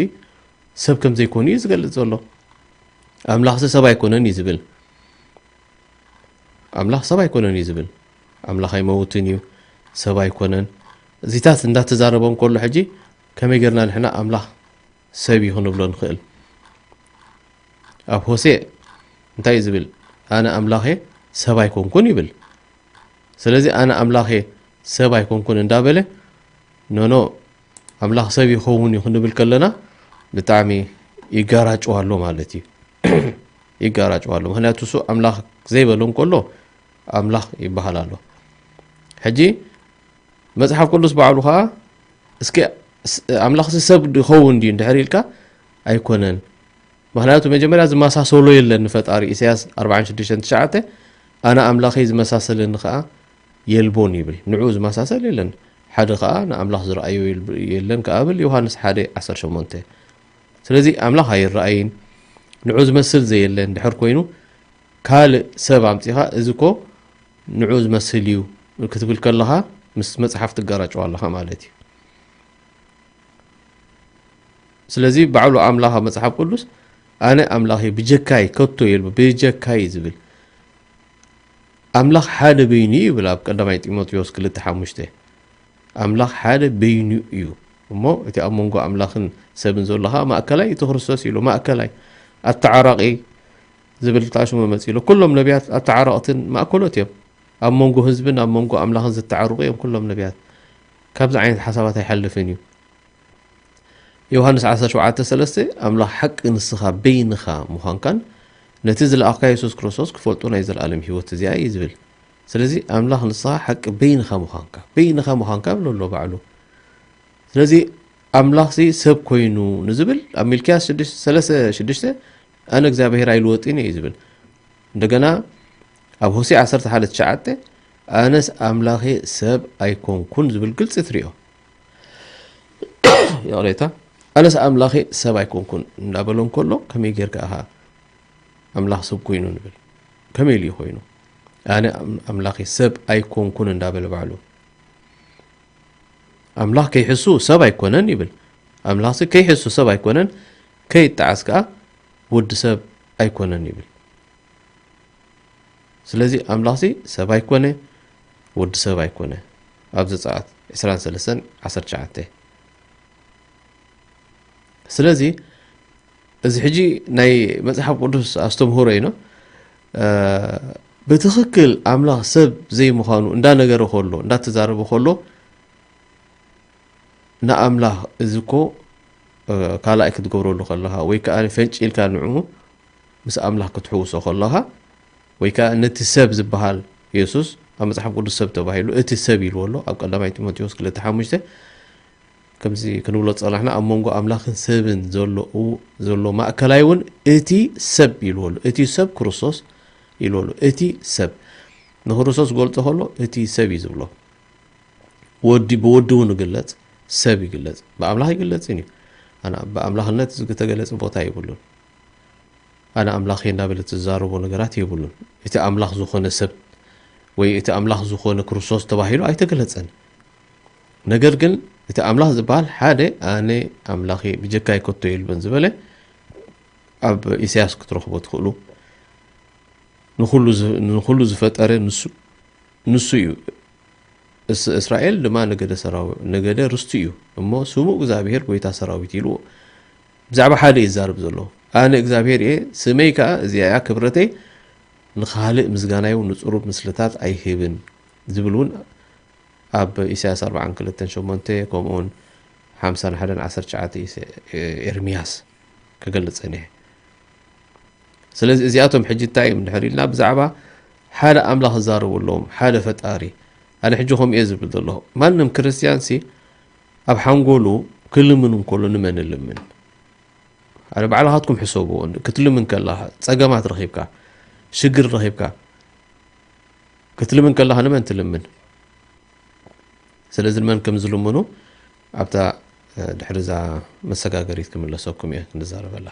ሰብ ከም ዘይኮኑ እዩ ዝገልጽ ዘሎ። ኣምላኽሲ ሰብ ኣይኮነን እዩ ዝብል። ኣምላኽ ሰብ ኣይኮነን እዩ ዝብል። ኣምላኽ ኣይመውትን እዩ፣ ሰብ ኣይኮነን። እዚታት እንዳተዛረቦም ከሎ ሕጂ ከመይ ጌርና ንሕና ኣምላኽ ሰብ እዩ ክንብሎ ንኽእል? ኣብ ሆሴዕ እንታይ እዩ ዝብል? ኣነ ኣምላኸ ሰብ ኣይኮንኩን ይብል። ስለዚ ኣነ ኣምላኸ ሰብ ኣይኮንኩን እንዳበለ፣ ኖኖ፣ ኣምላኽ ሰብ ይኸውን እዩ ክንብል ከለና ብጣዕሚ ይጋራጭዋ ኣሎ ማለት እዩ። ይጋራጭዋ ኣሎ። ምኽንያቱ እሱ ኣምላኽ ዘይበሎ እንከሎ ኣምላኽ ይበሃል ኣሎ። ሕጂ መጽሓፍ ቅዱስ ባዕሉ ኸዓ እስኪ ስ-፣ ኣምላኽሲ ሰብ ይኸውን ድዩ እንድሕር ኢልካ ኣይኮነን። ምኽንያቱ መጀመርያ ዝመሳሰሎ የለን ንፈጣሪ። ኢሳያስ ኣርባዓን ሽዱሽተን ትሽዓተ ኣነ ኣምላኸይ ዝመሳሰለኒ ኸዓ የልቦን ይብል። ንዑ ዝመሳሰል የለን። ሓደ ኸዓ ንኣምላኽ ዝረኣዮ የልብ-፣ የለን ከኣ ብል ዮሃንስ ሓደ ዓሰርተ ሸሞንተ። ስለዚ ኣምላኽ ኣይረኣይን፣ ንዑ ዝመስል ዘየለ እንድሕር ኮይኑ ካልእ ሰብ ኣምጺኻ እዚ እኮ ንዑ ዝመስል እዩ ክትብል ከለኻ ምስ መጽሓፍ ትጋራጨው ኣለኻ ማለት እዩ። ስለዚ ባዕሉ ኣምላኽ ኣብ መጽሓፍ ቅዱስ ኣነ ኣምላኽ እየ ብጀካይ ከቶ የልቦ ብጀካይ እዩ ዝብል። ኣምላኽ ሓደ በይኑ እዩ ይብል ኣብ ቀዳማይ ጢሞቴዎስ ክልተ ሓሙሽተ። ኣምላኽ ሓደ በይኑ እዩ እሞ እቲ ኣብ መንጎ ኣምላኽን ሰብን ዘሎ ኸዓ ማእከላይ እቲ ክርስቶስ ኢሉ ማእከላይ ኣተዓራቒ ዝብል ተኣሽሞ መጺኡ ኣሎ። ኩሎም ነቢያት ኣተዓረቕትን ማእከሎት እዮም። ኣብ መንጎ ህዝብን ኣብ መንጎ ኣምላኽን ዝተዓርቑ እዮም ኩሎም ነቢያት። ካብዚ ዓይነት ሓሳባት ኣይሓልፍን እዩ። ዮሃንስ ዓሰርተ ሸውዓተ ሰለስተ ኣምላኽ ሓቂ ንስኻ በይንኻ ምዃንካን ነቲ ዝለኣኽካ የሱስ ክርስቶስ ክፈልጡ ናይ ዘለኣለም ህይወት እዚኣ እዩ ዝብል። ስለዚ ኣምላኽ ንስኻ ሓቂ በይንኻ ምዃንካ፣ በይንኻ ምዃንካ ይብሎ ኣሎ ባዕሉ። ስለዚ ኣምላኽሲ ሰብ ኮይኑ ንዝብል ኣብ ሚልክያስ ሽዱሽተ ሰለስተ ሽዱሽተ ኣነ እግዚኣብሔር ኣይልወጥን እየ እዩ ዝብል። እንደገና ኣብ ሆሴዕ ዓሰርተ ሓደ ትሽዓተ ኣነስ ኣምላኸ ሰብ ኣይኮንኩን ዝብል ግልፂ ትሪኦ። ይቕሬታ። ኣነስ ኣምላኸ ሰብ ኣይኮንኩን እንዳበሎ እንከሎ ከመይ ጌርካ ኢኻ ኣምላኽ ሰብ ኮይኑ ንብል? ከመይ ኢሉ እዩ ኮይኑ? ኣነ ኣም-፣ ኣምላኸ ሰብ ኣይኮንኩን እንዳበለ ባዕሉ። ኣምላኽ ከይሕሱ ሰብ ኣይኮነን ይብል። ኣምላኽሲ ከይሕሱ ሰብ ኣይኮነን፣ ከይጠዓስ ከኣ ወዲ ሰብ ኣይኮነን ይብል። ስለዚ ኣምላኽሲ ሰብ ኣይኮነ፣ ወዲ ሰብ ኣይኮነ። ኣብ ዘጸኣት ዕስራን ሰለስተን ዓሰርተ ትሽዓተ። ስለዚ እዚ ሕጂ ናይ መጽሓፍ ቅዱስ ኣስተምህሮ እዩ። እ፣ ብትኽክል ኣምላኽ ሰብ ዘይምዃኑ እንዳነገረ ከሎ፣ እንዳተዛረበ ከሎ፣ ንኣምላኽ እዚ እኮ፣ እ፣ ካልኣይ ክትገብረሉ ከለኻ ወይ ከኣ ፈንጭ ኢልካ ንዕኡ ምስ ኣምላኽ ክትሕውሶ ከለኻ ወይ ከኣ ነቲ ሰብ ዝበሃል የሱስ ኣብ መጽሓፍ ቅዱስ ሰብ ተባሂሉ እቲ ሰብ ኢልዎ ኣሎ። ኣብ ቀዳማይ ጢሞቴዎስ ክልተ ሓሙሽተ ከምዚ ክንብሎ ዝጸናሕና ኣብ መንጎ ኣምላኽን ሰብን ዘሎ፣ ዘሎ ማእከላይ እውን እቲ ሰብ ኢልዎ ኣሎ። እቲ ሰብ ክርስቶስ ኢልዎ ኣሎ። እቲ ሰብ ንክርስቶስ ክገልጾ ከሎ እቲ ሰብ እዩ ዝብሎ። ወዲ፣ ብወዲ እውን ይግለጽ፣ ሰብ ይግለጽ። ብኣምላኽ ይግለጽን እዩ። ኣነ ብኣምላኽነት ዝተገለጸ ቦታ የብሉን። ኣነ ኣምላኽ እየ እንዳበለ ዝዛረቦ ነገራት የብሉን። እቲ ኣምላኽ ዝኾነ ሰብ ወይ እቲ ኣምላኽ ዝኾነ ክርስቶስ ተባሂሉ ኣይተገለጸን። ነገር ግን እቲ ኣምላኽ ዝበሃል ሓደ ኣነ ኣምላኽ እየ፣ ብጀካይ ከቶ የልብን ዝበለ ኣብ ኢሳያስ ክትረኽቦ ትኽእሉ። ንኹሉ ዝ-፣ ንኹሉ ዝፈጠረ ንሱ፣ ንሱ እዩ። እስ-፣ እስራኤል ድማ ነገደ ሰራዊ-፣ ነገደ ርስቱ እዩ። እሞ ስሙ እግዚኣብሔር ጐይታ ሰራዊት ኢልዎ። ብዛዕባ ሓደ እዩ ዝዛረብ ዘሎ። ኣነ እግዚኣብሔር እየ፣ ስመይ ከኣ እዚኣ እያ ክብረተይ፣ ንኻልእ ምስጋናይ እውን ንጽሩብ ምስልታት ኣይህብን ዝብል እውን ኣብ ኢሳያስ ኣርባዓን ክልተን ሸሞንተ ከምኡውን ሓምሳን ሓደን ዓሰርተ ትሽዓተ ኢሰ-፣ ኤርምያስ ክገልጽ እኒሀ። ስለዚ እዚኣቶም ሕጂ እንታይ እዮም እንድሕር ኢልና ብዛዕባ ሓደ ኣምላኽ ዝዛረቡ ኣለዎም፣ ሓደ ፈጣሪ። ኣነ ሕጂ ከምኡ እየ ዝብል ዘለኹ። ማንም ክርስትያንሲ ኣብ ሓንጎሉ ክልምን እንከሎ ንመን እልምን? ኣነ ባዕልኻትኩም ሕሰብዎ። ክትልምን ከለኻ፣ ጸገማት ረኺብካ፣ ሽግር ረኺብካ፣ ክትልምን ከለኻ ንመን ትልምን? ስለዚ ንመን ከም ዝልምኑ ኣብታ፣ እ፣ ድሕሪ እዛ መሰጋገሪት ክምለሰኩም እየ ክንዛረበላ።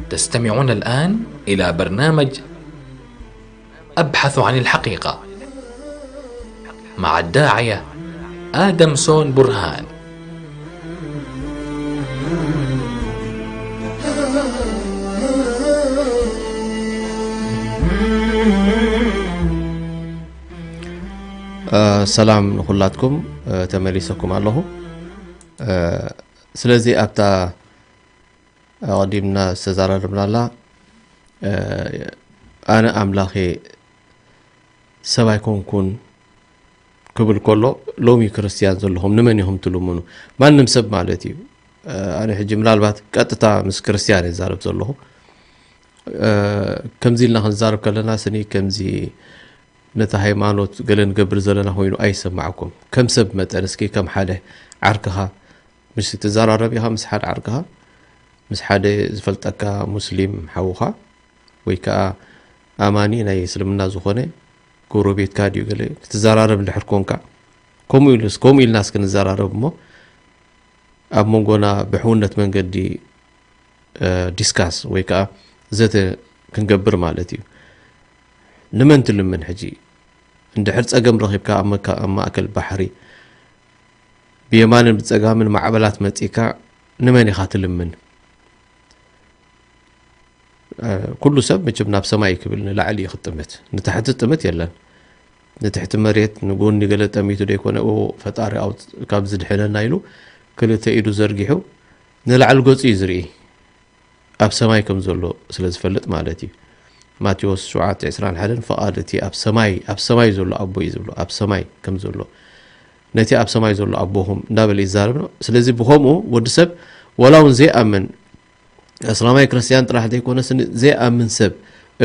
تستمعون الآن إلى برنامج أبحث عن الحقيقة مع الداعية آدمسون برهان. ሰላም ንኹላትኩም፣ ተመሊሰኩም ኣለኹ። ስለዚ ኣብታ ኣቐዲምና ዝተዛራረብናላ፣ ኣነ ኣምላኽ እየ፣ ሰብ ኣይኮንኩን ክብል ከሎ፣ ሎሚ ክርስትያን ዘለኹም ንመን ኢኹም ትልምኑ? ማንም ሰብ ማለት እዩ። ኣነ ሕጂ ምናልባት ቀጥታ ምስ ክርስትያን እየ ዝዛረብ ዘለኹ። ከምዚ ኢልና ክንዛረብ ከለና ስኒ ከምዚ ነቲ ሃይማኖት ገለ ንገብር ዘለና ኮይኑ ኣይሰማዕኩም። ከም ሰብ መጠን እስኪ ከም ሓደ ዓርክኻ ምስ ትዘራረብ ኢኻ፣ ምስ ሓደ ዓርክኻ፣ ምስ ሓደ ዝፈልጠካ ሙስሊም ሓውኻ ወይ ከኣ ኣማኒ ናይ እስልምና ዝኾነ ጎረቤትካ ድዩ ገለ ክትዘራረብ እንድሕር ኮንካ፣ ከምኡ ኢሉስ፣ ከምኡ ኢልና እስኪ ንዘራረብ እሞ ኣብ መንጎና ብሕውነት መንገዲ ዲስካስ ወይ ከኣ ዘተ ክንገብር ማለት እዩ። ንመን ትልምን ሕጂ? እንድሕር ጸገም ረኺብካ ኣብ መካ-፣ ኣብ ማእከል ባሕሪ ብየማንን ብጸጋምን ማዕበላት መጺካ ንመን ኢኻ ትልምን? ኩሉ ሰብ መቸም ናብ ሰማይ ክብል ንላዕሊ እዩ ክጥምት። ንታሕቲ ጥምት የለን። ንትሕቲ መሬት ንጎኒ ገለ ጠሚቱ ደይኮነ፣ "ኦ ፈጣሪ ኣውጽ-፣ ካብዚ ድሕነና" ኢሉ ክልተ ኢዱ ዘርጊሑ ንላዕሊ ገጹ እዩ ዝርኢ። ኣብ ሰማይ ከም ዘሎ ስለ ዝፈልጥ ማለት እዩ። ማቴዎስ ሸውዓተ ዕስራን ሓደን ፍቓድ እቲ ኣብ ሰማይ፣ ኣብ ሰማይ ዘሎ ኣቦ እዩ ዝብሎ። ኣብ ሰማይ ከም ዘሎ፣ ነቲ ኣብ ሰማይ ዘሎ ኣቦኹም እንዳበለ ይዛረብ ነው። ስለዚ ብኸምኡ ወዲ ሰብ ዋላ እውን ዘይኣምን፣ እስላማይ ክርስትያን ጥራሕ ዘይኮነስ፣ ዘይኣምን ሰብ፣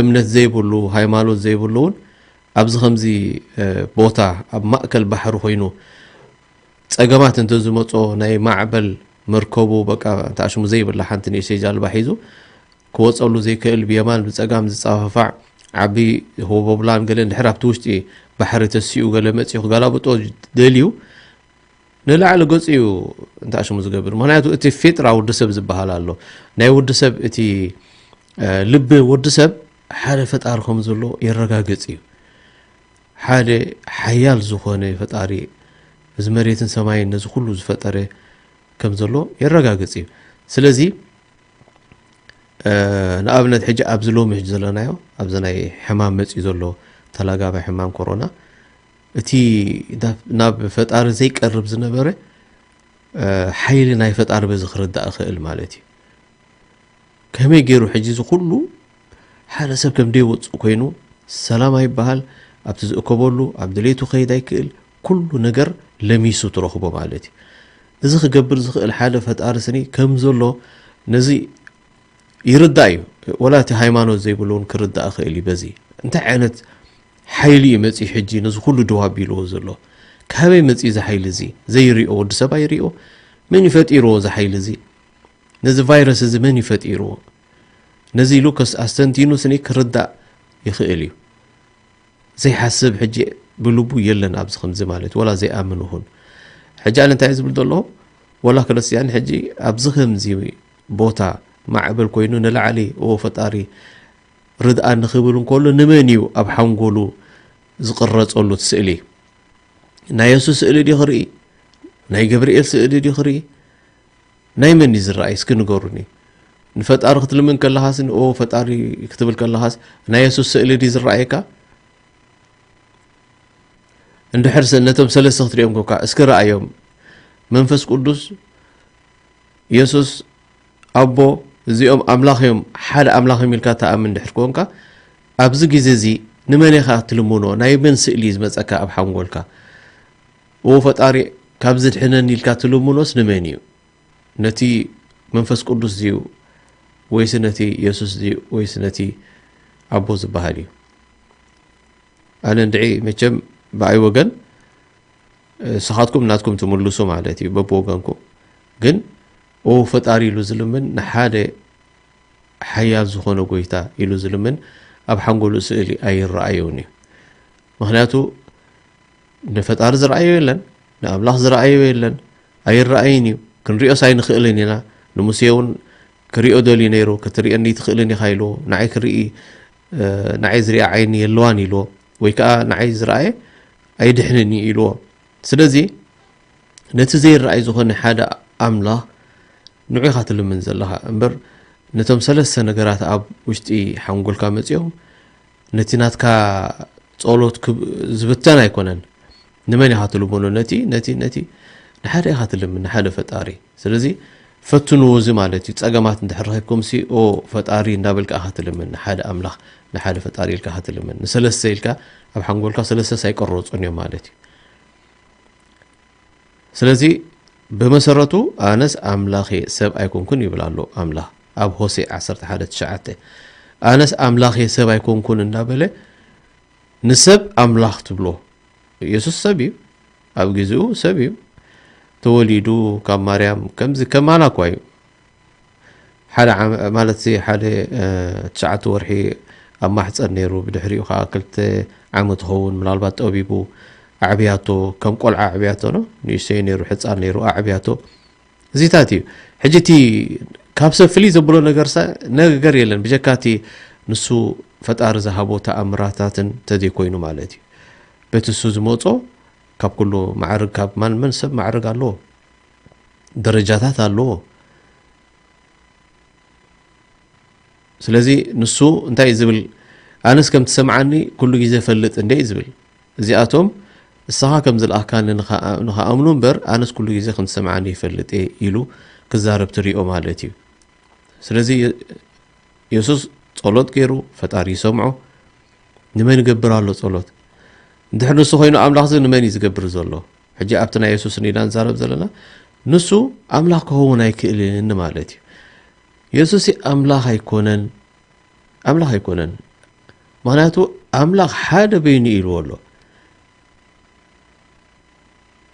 እምነት ዘይብሉ፣ ሃይማኖት ዘይብሉ እውን ኣብዚ ከምዚ፣ እ፣ ቦታ ኣብ ማእከል ባሕሪ ኮይኑ ጸገማት እንተዝመጾ፣ ናይ ማዕበል መርከቡ በቃ እንተ ኣሽሙ ዘይብላ ሓንቲ ንእሽተይ ጃልባ ሒዙ ክወጸሉ ዘይክእል፣ ብየማን ብጸጋም ዝጻፋፋዕ ዓቢ ሆቦብላን ገለን ድሕር ኣብቲ ውሽጢ ባሕሪ ተሲኡ ገለ መጺኡ ክገላብጦ ደልዩ ንላዕሊ ገጹ እዩ እንተ ኣሽሙ ዝገብር። ምኽንያቱ እቲ ፊጥራ ወዲ ሰብ ዝበሃል ኣሎ። ናይ ወዲ ሰብ እቲ፣ እ፣ ልቢ ወዲ ሰብ ሓደ ፈጣሪ ከም ዘሎ የረጋግጽ እዩ። ሓደ ሓያል ዝኾነ ፈጣሪ፣ እዚ መሬትን ሰማይን ነዚ ኩሉ ዝፈጠረ ከም ዘሎ የረጋግጽ እዩ። ስለዚ፣ እ፣ ንኣብነት ሕጂ ኣብዚ ሎሚ ሕጂ ዘለናዮ፣ ኣብዚ ናይ ሕማም መጺኡ ዘሎ ተላጋባይ ሕማም ኮሮና፣ እቲ ናብ፣ ናብ ፈጣሪ ዘይቀርብ ዝነበረ፣ እ፣ ሓይሊ ናይ ፈጣሪ በዚ ክርዳእ ይኽእል ማለት እዩ። ከመይ ገይሩ ሕጂ እዚ ኩሉ ሓደ ሰብ ከም ደይወጽእ ኮይኑ፣ ሰላም ኣይበሃል፣ ኣብቲ ዝእከበሉ፣ ኣብ ድሌቱ ከይድ ኣይክእል፣ ኩሉ ነገር ለሚሱ ትረኽቦ ማለት እዩ። እዚ ክገብር ዝኽእል ሓደ ፈጣሪ ስኒ ከም ዘሎ ነዚ ይርዳእ እዩ። ወላ እቲ ሃይማኖት ዘይብሉ እውን ክርዳእ ይኽእል እዩ። በዚ እንታይ ዓይነት ሓይሊ እዩ መጺኡ ሕጂ ነዚ ኩሉ ደው ኣቢልዎ ዘሎ? ካበይ መጺኡ እዚ ሓይሊ እዚ? ዘይሪኦ ወዲ ሰብ ኣይሪኦ። መን እዩ ፈጢርዎ እዚ ሓይሊ እዚ? ነዚ ቫይረስ እዚ መን እዩ ፈጢርዎ? ነዚ ኢሉ ከስ-፣ ኣስተንቲኑ ስኒ ክርዳእ ይኽእል እዩ። ዘይሓስብ ሕጂ ብልቡ የለን ኣብዚ ከምዚ ማለት፣ ወላ ዘይኣምን እውን። ሕጂ ኣነ እንታይ እየ ዝብል ዘለኹ? ወላ ክርስትያን ሕጂ ኣብዚ ከምዚ ቦታ ማዕበል ኮይኑ ንላዕሊ፣ "ኦ ፈጣሪ ርድኣኒ" ክብል እንከሎ፣ ንመን እዩ ኣብ ሓንጎሉ ዝቕረጸሉ እቲ ስእሊ? ናይ የሱስ ስእሊ ድዩ ክርኢ? ናይ ገብርኤል ስእሊ ድዩ ክርኢ? ናይ መን እዩ ዝረኣይ? እስኪ ንገሩኒ። ንፈጣሪ ክትልምን ከለኻስ፣ ኦ ፈጣሪ ክትብል ከለኻስ፣ ናይ የሱስ ስእሊ ድዩ ዝረኣየካ? እንድሕር ሰ-፣ ነቶም ሰለስተ ክትሪኦም ኮንካ፣ እስኪ ረኣዮም። መንፈስ ቅዱስ፣ የሱስ፣ ኣቦ፣ እዚኦም ኣምላኽ እዮም፣ ሓደ ኣምላኽ እዮም ኢልካ ትኣምን እንድሕር ኮንካ፣ ኣብዚ ግዜ እዚ ንመን ኢኻ ትልምኖ? ናይ መን ስእሊ እዩ ዝመጸካ ኣብ ሓንጎልካ? ኦ ፈጣሪ፣ ካብ ዝድሕነኒ ኢልካ ትልምኖስ ንመን እዩ? ነቲ መንፈስ ቅዱስ ድዩ? ወይስ ነቲ የሱስ ድዩ? ወይስ ነቲ ኣቦ ዝበሃል እዩ? ኣነ እንድዒ መቸም ብኣይ ወገን፣ ንስኻትኩም ናትኩም ትምልሱ ማለት እዩ፣ በብወገንኩም። ግን ኦ ፈጣሪ ኢሉ ዝልምን፣ ንሓደ ሓያል ዝኾነ ጎይታ ኢሉ ዝልምን፣ ኣብ ሓንጎሉ ስእሊ ኣይረኣዮን እዩ። ምኽንያቱ ንፈጣሪ ዝረኣዮ የለን፣ ንኣምላኽ ዝረኣዮ የለን፣ ኣይረኣይን እዩ። ክንሪኦስ ኣይንኽእልን ኢና። ንሙሴ እውን ክሪኦ ደልዩ ነይሩ፣ ክትሪእኒ ትኽእልን ኢኻ ኢልዎ። ንዓይ ክርኢ፣ እ፣ ንዓይ ዝሪኣ ዓይኒ የለዋን ኢልዎ። ወይ ከዓ ንዓይ ዝረኣየ ኣይድሕንን እዩ ኢልዎ። ስለዚ ነቲ ዘይረኣይ ዝኾነ ሓደ ኣምላኽ ንዑ ኢኻ ትልምን ዘለኻ እምበር፣ ነቶም ሰለስተ ነገራት ኣብ ውሽጢ ሓንጎልካ መጺኦም ነቲ ናትካ ጸሎት ክብ-፣ ዝብተን ኣይኮነን። ንመን ኢኻ ትልምኖ? ነቲ፣ ነቲ፣ ነቲ ንሓደ ኢኻ ትልምን፣ ንሓደ ፈጣሪ። ስለዚ ፈትንዎ እዚ ማለት እዩ። ጸገማት እንድሕር ረኺብኩም ሲ፣ ኦ ፈጣሪ እንዳበልካ ኢኻ ትልምን፣ ንሓደ ኣምላኽ፣ ንሓደ ፈጣሪ ኢልካ ኢኻ ትልምን። ንሰለስተ ኢልካ ኣብ ሓንጎልካ ሰለስተ ኣይቀረጹን እዮም ማለት እዩ። ስለዚ ብመሰረቱ ኣነስ ኣምላኽ እየ ሰብ ኣይኮንኩን ይብል ኣሎ ኣምላኽ ኣብ ሆሴዕ ዓሰርተ ሓደ ትሽዓተ። ኣነስ ኣምላኽ እየ ሰብ ኣይኮንኩን እንዳበለ ንሰብ ኣምላኽ ትብሎ። የሱስ ሰብ እዩ፣ ኣብ ግዜኡ ሰብ እዩ። ተወሊዱ ካብ ማርያም ከምዚ ከማና እኳ እዩ። ሓደ ዓመ-፣ ማለት ሲ ሓደ፣ እ፣ ትሽዓተ ወርሒ ኣብ ማሕፀን ነይሩ፣ ብድሕሪኡ ከዓ ክልተ ዓመት ክኸውን ምናልባት ጠቢቡ ኣዕብያቶ፣ ከም ቆልዓ ኣዕብያቶ ነው፣ ንእሽተይ ነይሩ፣ ሕፃን ነይሩ፣ ኣዕብያቶ። እዚታት እዩ። ሕጂ እቲ ካብ ሰብ ፍልይ ዘብሎ ነገር ሰ-፣ ነገር የለን፣ ብጀካ እቲ ንሱ ፈጣሪ ዝሃቦ ተኣምራታትን ተዘይኮይኑ ማለት እዩ። በቲ እሱ ዝመጾ ካብ ኩሉ ማዕርግ፣ ካብ ማን መን ሰብ ማዕርግ ኣለዎ፣ ደረጃታት ኣለዎ። ስለዚ ንሱ እንታይ እዩ ዝብል? ኣነስ ከም ትሰምዓኒ ኩሉ ግዜ ፈልጥ እንደ እዩ ዝብል። እዚኣቶም እስኻ ከም ዝለኣኽካኒ ንኸኣ-፣ ንኸኣምኑ እምበር፣ ኣነስ ኩሉ ግዜ ከም ትሰምዓኒ ይፈልጥ እየ ኢሉ ክዛረብ ትሪኦ ማለት እዩ። ስለዚ የ-፣ የሱስ ጸሎት ገይሩ፣ ፈጣሪ ይሰምዖ። ንመን ይገብር ኣሎ ጸሎት? እንድሕር ንሱ ኮይኑ ኣምላኽ እዚ ንመን እዩ ዝገብር ዘሎ? ሕጂ ኣብቲ ናይ የሱስ ኢና ንዛረብ ዘለና። ንሱ ኣምላኽ ክኸውን ኣይክእልን ማለት እዩ። የሱስ ኣምላኽ ኣይኮነን፣ ኣምላኽ ኣይኮነን። ምኽንያቱ ኣምላኽ ሓደ በይኑ ኢልዎ ኣሎ።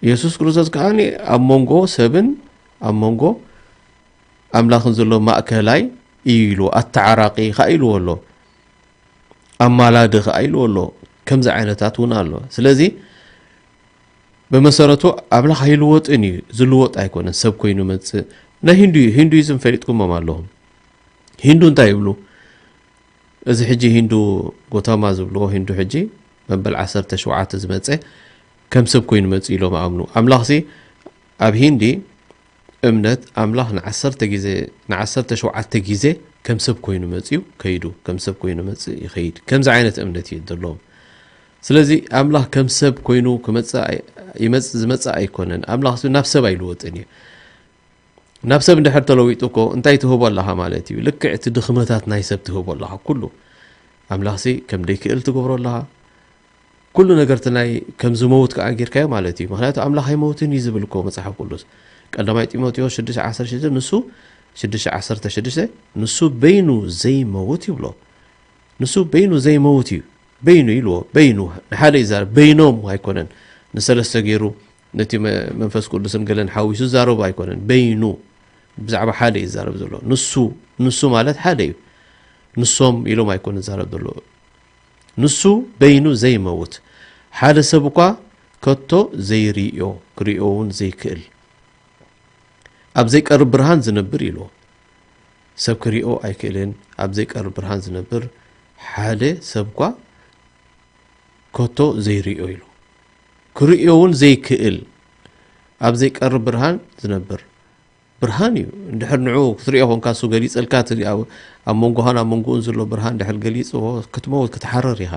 የሱስ ክርስቶስ ከኣ ኣብ መንጎ ሰብን ኣብ መንጎ ኣምላኽን ዘሎ ማእከላይ እዩ ኢልዎ፣ ኣተዓራቂ ከኣ ኢልዎ ኣሎ፣ ኣማላዲ ከኣ ኢልዎ ኣሎ። ከምዚ ዓይነታት እውን ኣሎ። ስለዚ ብመሰረቱ ኣምላኽ ኣይልወጥን እዩ፣ ዝልወጥ ኣይኮነን፣ ሰብ ኮይኑ መጽእ። ናይ ሂንዱ-፣ ሂንዱይዝም ፈሊጥኩሞም ኣለኹም። ሂንዱ እንታይ ይብሉ? እዚ ሕጂ ሂንዱ ጎታማ ዝብልዎ ሂንዱ ሕጂ መበል ዓሰርተ ሸውዓተ ዝመጸ ከም ሰብ ኮይኑ መጽእ ኢሎም ኣምኑ። ኣምላኽሲ ኣብ ሂንዲ እምነት ኣምላኽ ንዓሰርተ ግዜ፣ ንዓሰርተ ሸውዓተ ግዜ ከም ሰብ ኮይኑ መጽዩ ከይዱ፣ ከም ሰብ ኮይኑ መጽእ ይኸይድ። ከምዚ ዓይነት እምነት እዩ ዘለዎም። ስለዚ ኣምላኽ ከም ሰብ ኮይኑ ክመጽእ ኣይ-፣ ይመጽእ፣ ዝመጽእ ኣይኮነን። ኣምላኽ ናብ ሰብ ኣይልወጥን እዩ። ናብ ሰብ እንድሕር ተለዊጡ እኮ እንታይ ትህቦ ኣለኻ ማለት እዩ? ልክዕ እቲ ድኽመታት ናይ ሰብ ትህቦ ኣለኻ ኩሉ። ኣምላኽሲ ከም ደይክእል ትገብሮ ኣለኻ። ኩሉ ነገር እቲ ናይ ከም ዝመውት ከኣ ጌርካዮ ማለት እዩ። ምኽንያቱ ኣምላኽ ኣይመውትን እዩ ዝብል እኮ መጽሓፍ ቅዱስ። ቀዳማይ ጢሞቴዎስ ሽዱሽተ ዓሰርተ ሽዱሽተ፣ ንሱ ሽዱሽተ ዓሰርተ ሽዱሽተ፣ ንሱ በይኑ ዘይመውት ይብሎ። ንሱ በይኑ ዘይመውት እዩ። በይኑ ኢልዎ፣ በይኑ። ንሓደ ይዛረብ፣ በይኖም ኣይኮነን። ንሰለስተ ገይሩ ነቲ መ-፣ መንፈስ ቅዱስን ገለን ሓዊሱ ዝዛረቡ ኣይኮነን። በይኑ ብዛዕባ ሓደ ይዛረብ ዘሎ። ንሱ፣ ንሱ ማለት ሓደ እዩ። ንሶም ኢሎም ኣይኮነ ዝዛረብ ዘሎ። ንሱ በይኑ ዘይመውት፣ ሓደ ሰብ እኳ ከቶ ዘይርእዮ፣ ክርእዮ እውን ዘይክእል፣ ኣብ ዘይቀርብ ብርሃን ዝነብር ኢልዎ። ሰብ ክርእዮ ኣይክእልን፣ ኣብ ዘይቀርብ ብርሃን ዝነብር ሓደ ሰብ እኳ ከቶ ዘይርእዮ ኢሉ። ክርእዮ እውን ዘይክእል፣ ኣብ ዘይቀርብ ብርሃን ዝነብር ብርሃን እዩ። እንድሕር ንዑ ክትርእዮ ኮንካ፣ እሱ ገሊጸልካ፣ እቲ ኣብ፣ ኣብ መንጎኻን ኣብ መንጎኡን ዘሎ ብርሃን እንድሕር ገሊጽዎ፣ ክትመውት፣ ክትሓረር ኢኻ።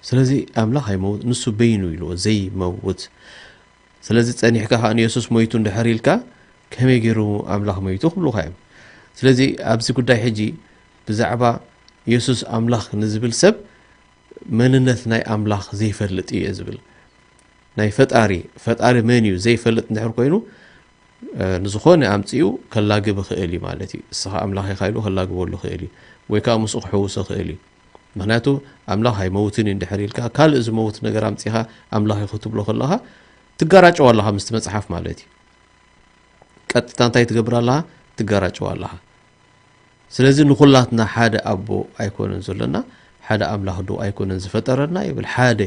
ስለዚ ኣምላኽ ኣይመውት፣ ንሱ በይኑ ኢልዎ፣ ዘይመውት። ስለዚ ጸኒሕካ ከኣ ንየሱስ ሞይቱ እንድሕር ኢልካ፣ ከመይ ገይሩ ኣምላኽ ሞይቱ ክብሉኻ እዮም። ስለዚ ኣብዚ ጉዳይ ሕጂ ብዛዕባ የሱስ ኣምላኽ ንዝብል ሰብ መንነት ናይ ኣምላኽ ዘይፈልጥ እየ ዝብል። ናይ ፈጣሪ፣ ፈጣሪ መን እዩ ዘይፈልጥ እንድሕር ኮይኑ፣ እ፣ ንዝኾነ ኣምጺኡ ከላግብ ይኽእል እዩ ማለት እዩ። እስኻ ኣምላኽ ኢኻ ኢሉ ከላግበሉ ይኽእል እዩ። ወይ ከኣ ምስኡ ክሕውሶ ይኽእል እዩ። ምኽንያቱ ኣምላኽ ኣይመውትን እዩ እንድሕር ኢልካ፣ ካልእ ዝመውት ነገር ኣምጺኻ ኣምላኽ እዩ ክትብሎ ከለኻ፣ ትጋራጨው ኣለኻ ምስቲ መጽሓፍ ማለት እዩ። ቀጥታ እንታይ ትገብር ኣለኻ? ትጋራጨው ኣለኻ። ስለዚ ንኹላትና ሓደ ኣቦ ኣይኮነን ዘለና፣ ሓደ ኣምላኽ ዶ ኣይኮነን ዝፈጠረና ይብል። ሓደ፣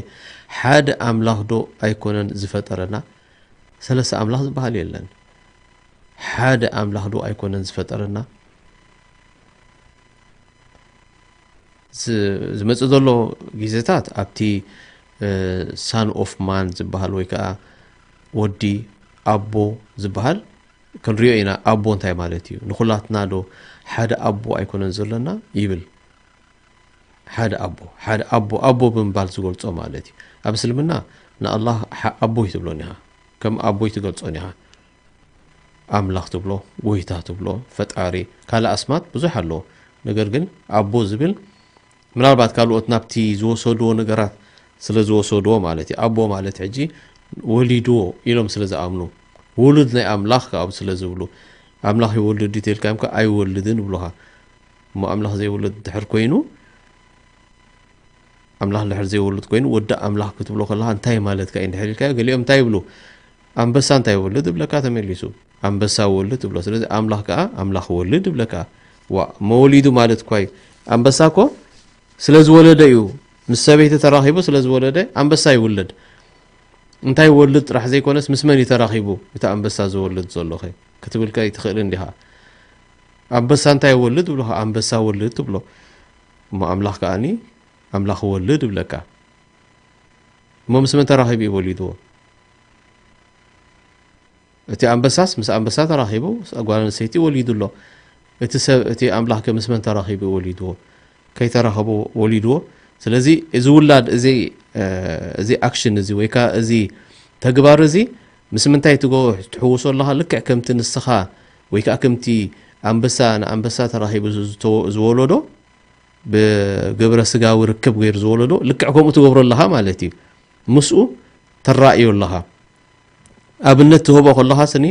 ሓደ ኣምላኽ ዶ ኣይኮነን ዝፈጠረና? ሰለስተ ኣምላኽ ዝበሃል የለን። ሓደ ኣምላኽ ዶ ኣይኮነን ዝፈጠረና? ዝ-፣ ዝመጽእ ዘሎ ግዜታት ኣብቲ፣ እ፣ ሳን ኦፍ ማን ዝበሃል ወይ ከኣ ወዲ ኣቦ ዝበሃል ክንሪኦ ኢና። ኣቦ እንታይ ማለት እዩ? ንኹላትና ዶ ሓደ ኣቦ ኣይኮነን ዘለና ይብል። ሓደ ኣቦ፣ ሓደ ኣቦ፣ ኣቦ ብምባል ዝገልጾ ማለት እዩ። ኣብ እስልምና ንኣላህ ሓ-፣ ኣቦይ ትብሎን ኢኻ፣ ከም ኣቦይ ትገልጾን ኢኻ። ኣምላኽ ትብሎ፣ ጎይታ ትብሎ፣ ፈጣሪ፣ ካልእ ኣስማት ብዙሕ ኣለዎ። ነገር ግን ኣቦ ዝብል ምናልባት ካልኦት ናብቲ ዝወሰድዎ ነገራት ስለ ዝወሰድዎ ማለት እዩ። ኣቦ ማለት ሕጂ ወሊድዎ ኢሎም ስለ ዝኣምኑ፣ ውሉድ ናይ ኣምላኽ ከኣ ስለ ዝብሉ፣ ኣምላኽ ይወልድ ድዩ ተልካዮም ከኣ ኣይወልድን ይብሉኻ። እሞ ኣምላኽ ዘይወልድ ድሕር ኮይኑ፣ ኣምላኽ ድሕር ዘይወልድ ኮይኑ፣ ወዲ ኣምላኽ ክትብሎ ከለኻ እንታይ ማለትካ እዩ እንድሕር ኢልካዮ፣ ገሊኦም እንታይ ይብሉ? ኣንበሳ እንታይ ይወልድ እብለካ ተመሊሱ። ኣንበሳ ወልድ ትብሎ። ስለዚ ኣምላኽ ከኣ ኣምላኽ ወልድ እብለካ። ዋ፣ መወሊዱ ማለት እኳ እዩ። ኣንበሳ እኮ ስለ ዝወለደ እዩ። ምስ ሰበይቲ ተራኺቡ ስለ ዝወለደ ኣንበሳ ይውለድ። እንታይ ይወልድ ጥራሕ ዘይኮነስ ምስ መን እዩ ተራኺቡ እቲ ኣንበሳ ዝወልድ ዘሎኸ ክትብልካ ይትኽእል እንዲኻ። ኣንበሳ እንታይ ይወልድ እብሎኻ? ኣንበሳ ወልድ ትብሎ። እሞ ኣምላኽ ከኣኒ ኣምላኽ ወልድ እብለካ። እሞ ምስ መን ተራኺቡ እዩ ወሊድዎ? እቲ ኣንበሳስ ምስ ኣንበሳ ተራኺቡ ጓል ኣንስተይቲ ወሊዱ ኣሎ። እቲ ሰብ፣ እቲ ኣምላኽ ከ ምስ መን ተራኺቡ ወሊድዎ? ከይተራኸቡ ወሊድዎ። ስለዚ እዚ ውላድ፣ እዚ፣ እ፣ እዚ ኣክሽን እዚ ወይ ከኣ እዚ ተግባር እዚ ምስ ምንታይ ትጎ-፣ ትሕውሶ ኣለኻ? ልክዕ ከምቲ ንስኻ ወይ ከኣ ከምቲ ኣንበሳ ንኣንበሳ ተራኺቡ ዝ-፣ ዝተወ-፣ ዝወለዶ፣ ብግብረ ስጋዊ ርክብ ገይሩ ዝወለዶ፣ ልክዕ ከምኡ ትገብሮ ኣለኻ ማለት እዩ። ምስኡ ተራእዮ ኣለኻ። ኣብነት ትህቦ ከለኻ ስኒ፣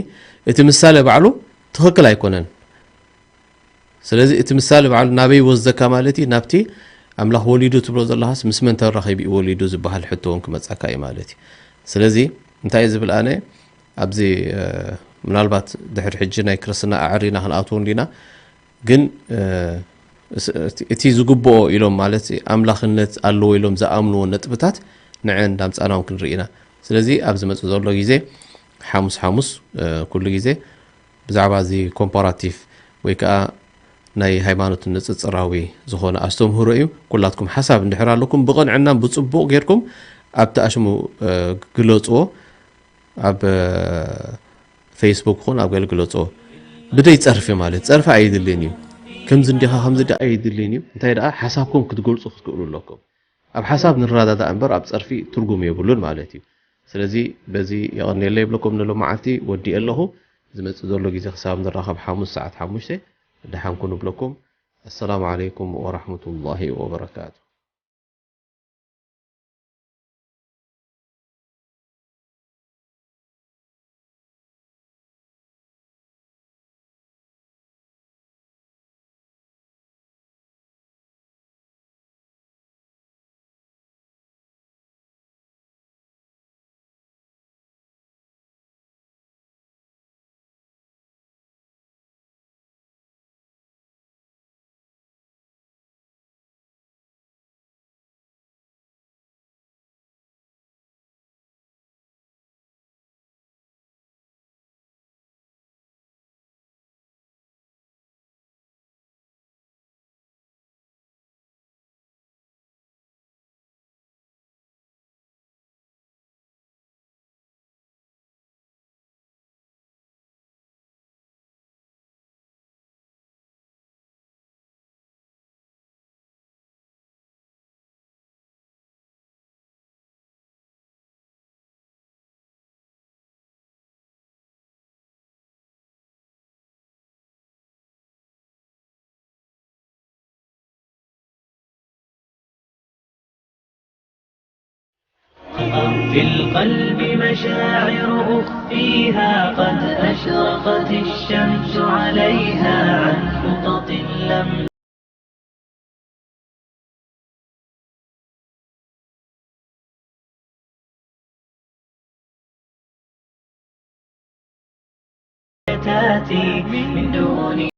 እቲ ምሳሌ ባዕሉ ትኽክል ኣይኮነን። ስለዚ እቲ ምሳሌ ባዕሉ ናበይ ይወስደካ ማለት እዩ? ናብቲ ኣምላኽ ወሊዱ ትብሎ ዘለኻስ ምስ መን ተራኺቡ እዩ ወሊዱ ዝበሃል ሕቶ እውን ክመጻካ እዩ ማለት እዩ። ስለዚ እንታይ እየ ዝብል ኣነ፣ ኣብዚ፣ እ፣ ምናልባት ድሕሪ ሕጂ ናይ ክርስትና ኣዕሪና ክንኣትው እንዲና፣ ግን፣ እ፣ እስ-፣ እቲ፣ እቲ ዝግብኦ ኢሎም ማለት ኣምላኽነት ኣለዎ ኢሎም ዝኣምንዎ ነጥብታት ንዐ እንዳምጻና እውን ክንርኢ ኢና። ስለዚ ኣብ ዝመጽእ ዘሎ ግዜ ሓሙስ ሓሙስ፣ እ፣ ኩሉ ግዜ ብዛዕባ እዚ ኮምፓራቲቭ ወይ ከኣ ናይ ሃይማኖት ንጽጽራዊ ዝኾነ ኣስተምህሮ እዩ። ኩላትኩም ሓሳብ እንድሕር ኣለኩም ብቕንዕናን ብጽቡቕ ጌርኩም ኣብቲ ኣሽሙ፣ እ፣ ግለጽዎ። ኣብ፣ እ፣ ፌስቡክ ይኹን ኣብ ገለ ግለጽዎ። ብደይ ጸርፊ ማለት ጸርፊ ኣይድልን እዩ። ከምዚ እንዲኻ ከምዚ ደኣ ኣይድልን እዩ። እንታይ ደኣ ሓሳብኩም ክትገልጹ ክትክእሉ ኣለኩም። ኣብ ሓሳብ ንረዳዳእ እምበር ኣብ ጸርፊ ትርጉም የብሉን ማለት እዩ። ስለዚ በዚ የቐንየለይ ይብለኩም ንሎማዓልቲ ወዲኤ ኣለኹ። ዝመጽእ ዘሎ ግዜ ክሳብ ንራኸብ ሓሙስ ሰዓት ሓሙሽተ ደሓን ኩኑ እብለኩም። ኣሰላሙ ዓለይኩም ወራሕመቱላሂ ወበረካቱ። في القلب مشاعر أخفيها، قد أشرقت الشمس عليها عن خطط لم تأتي من دون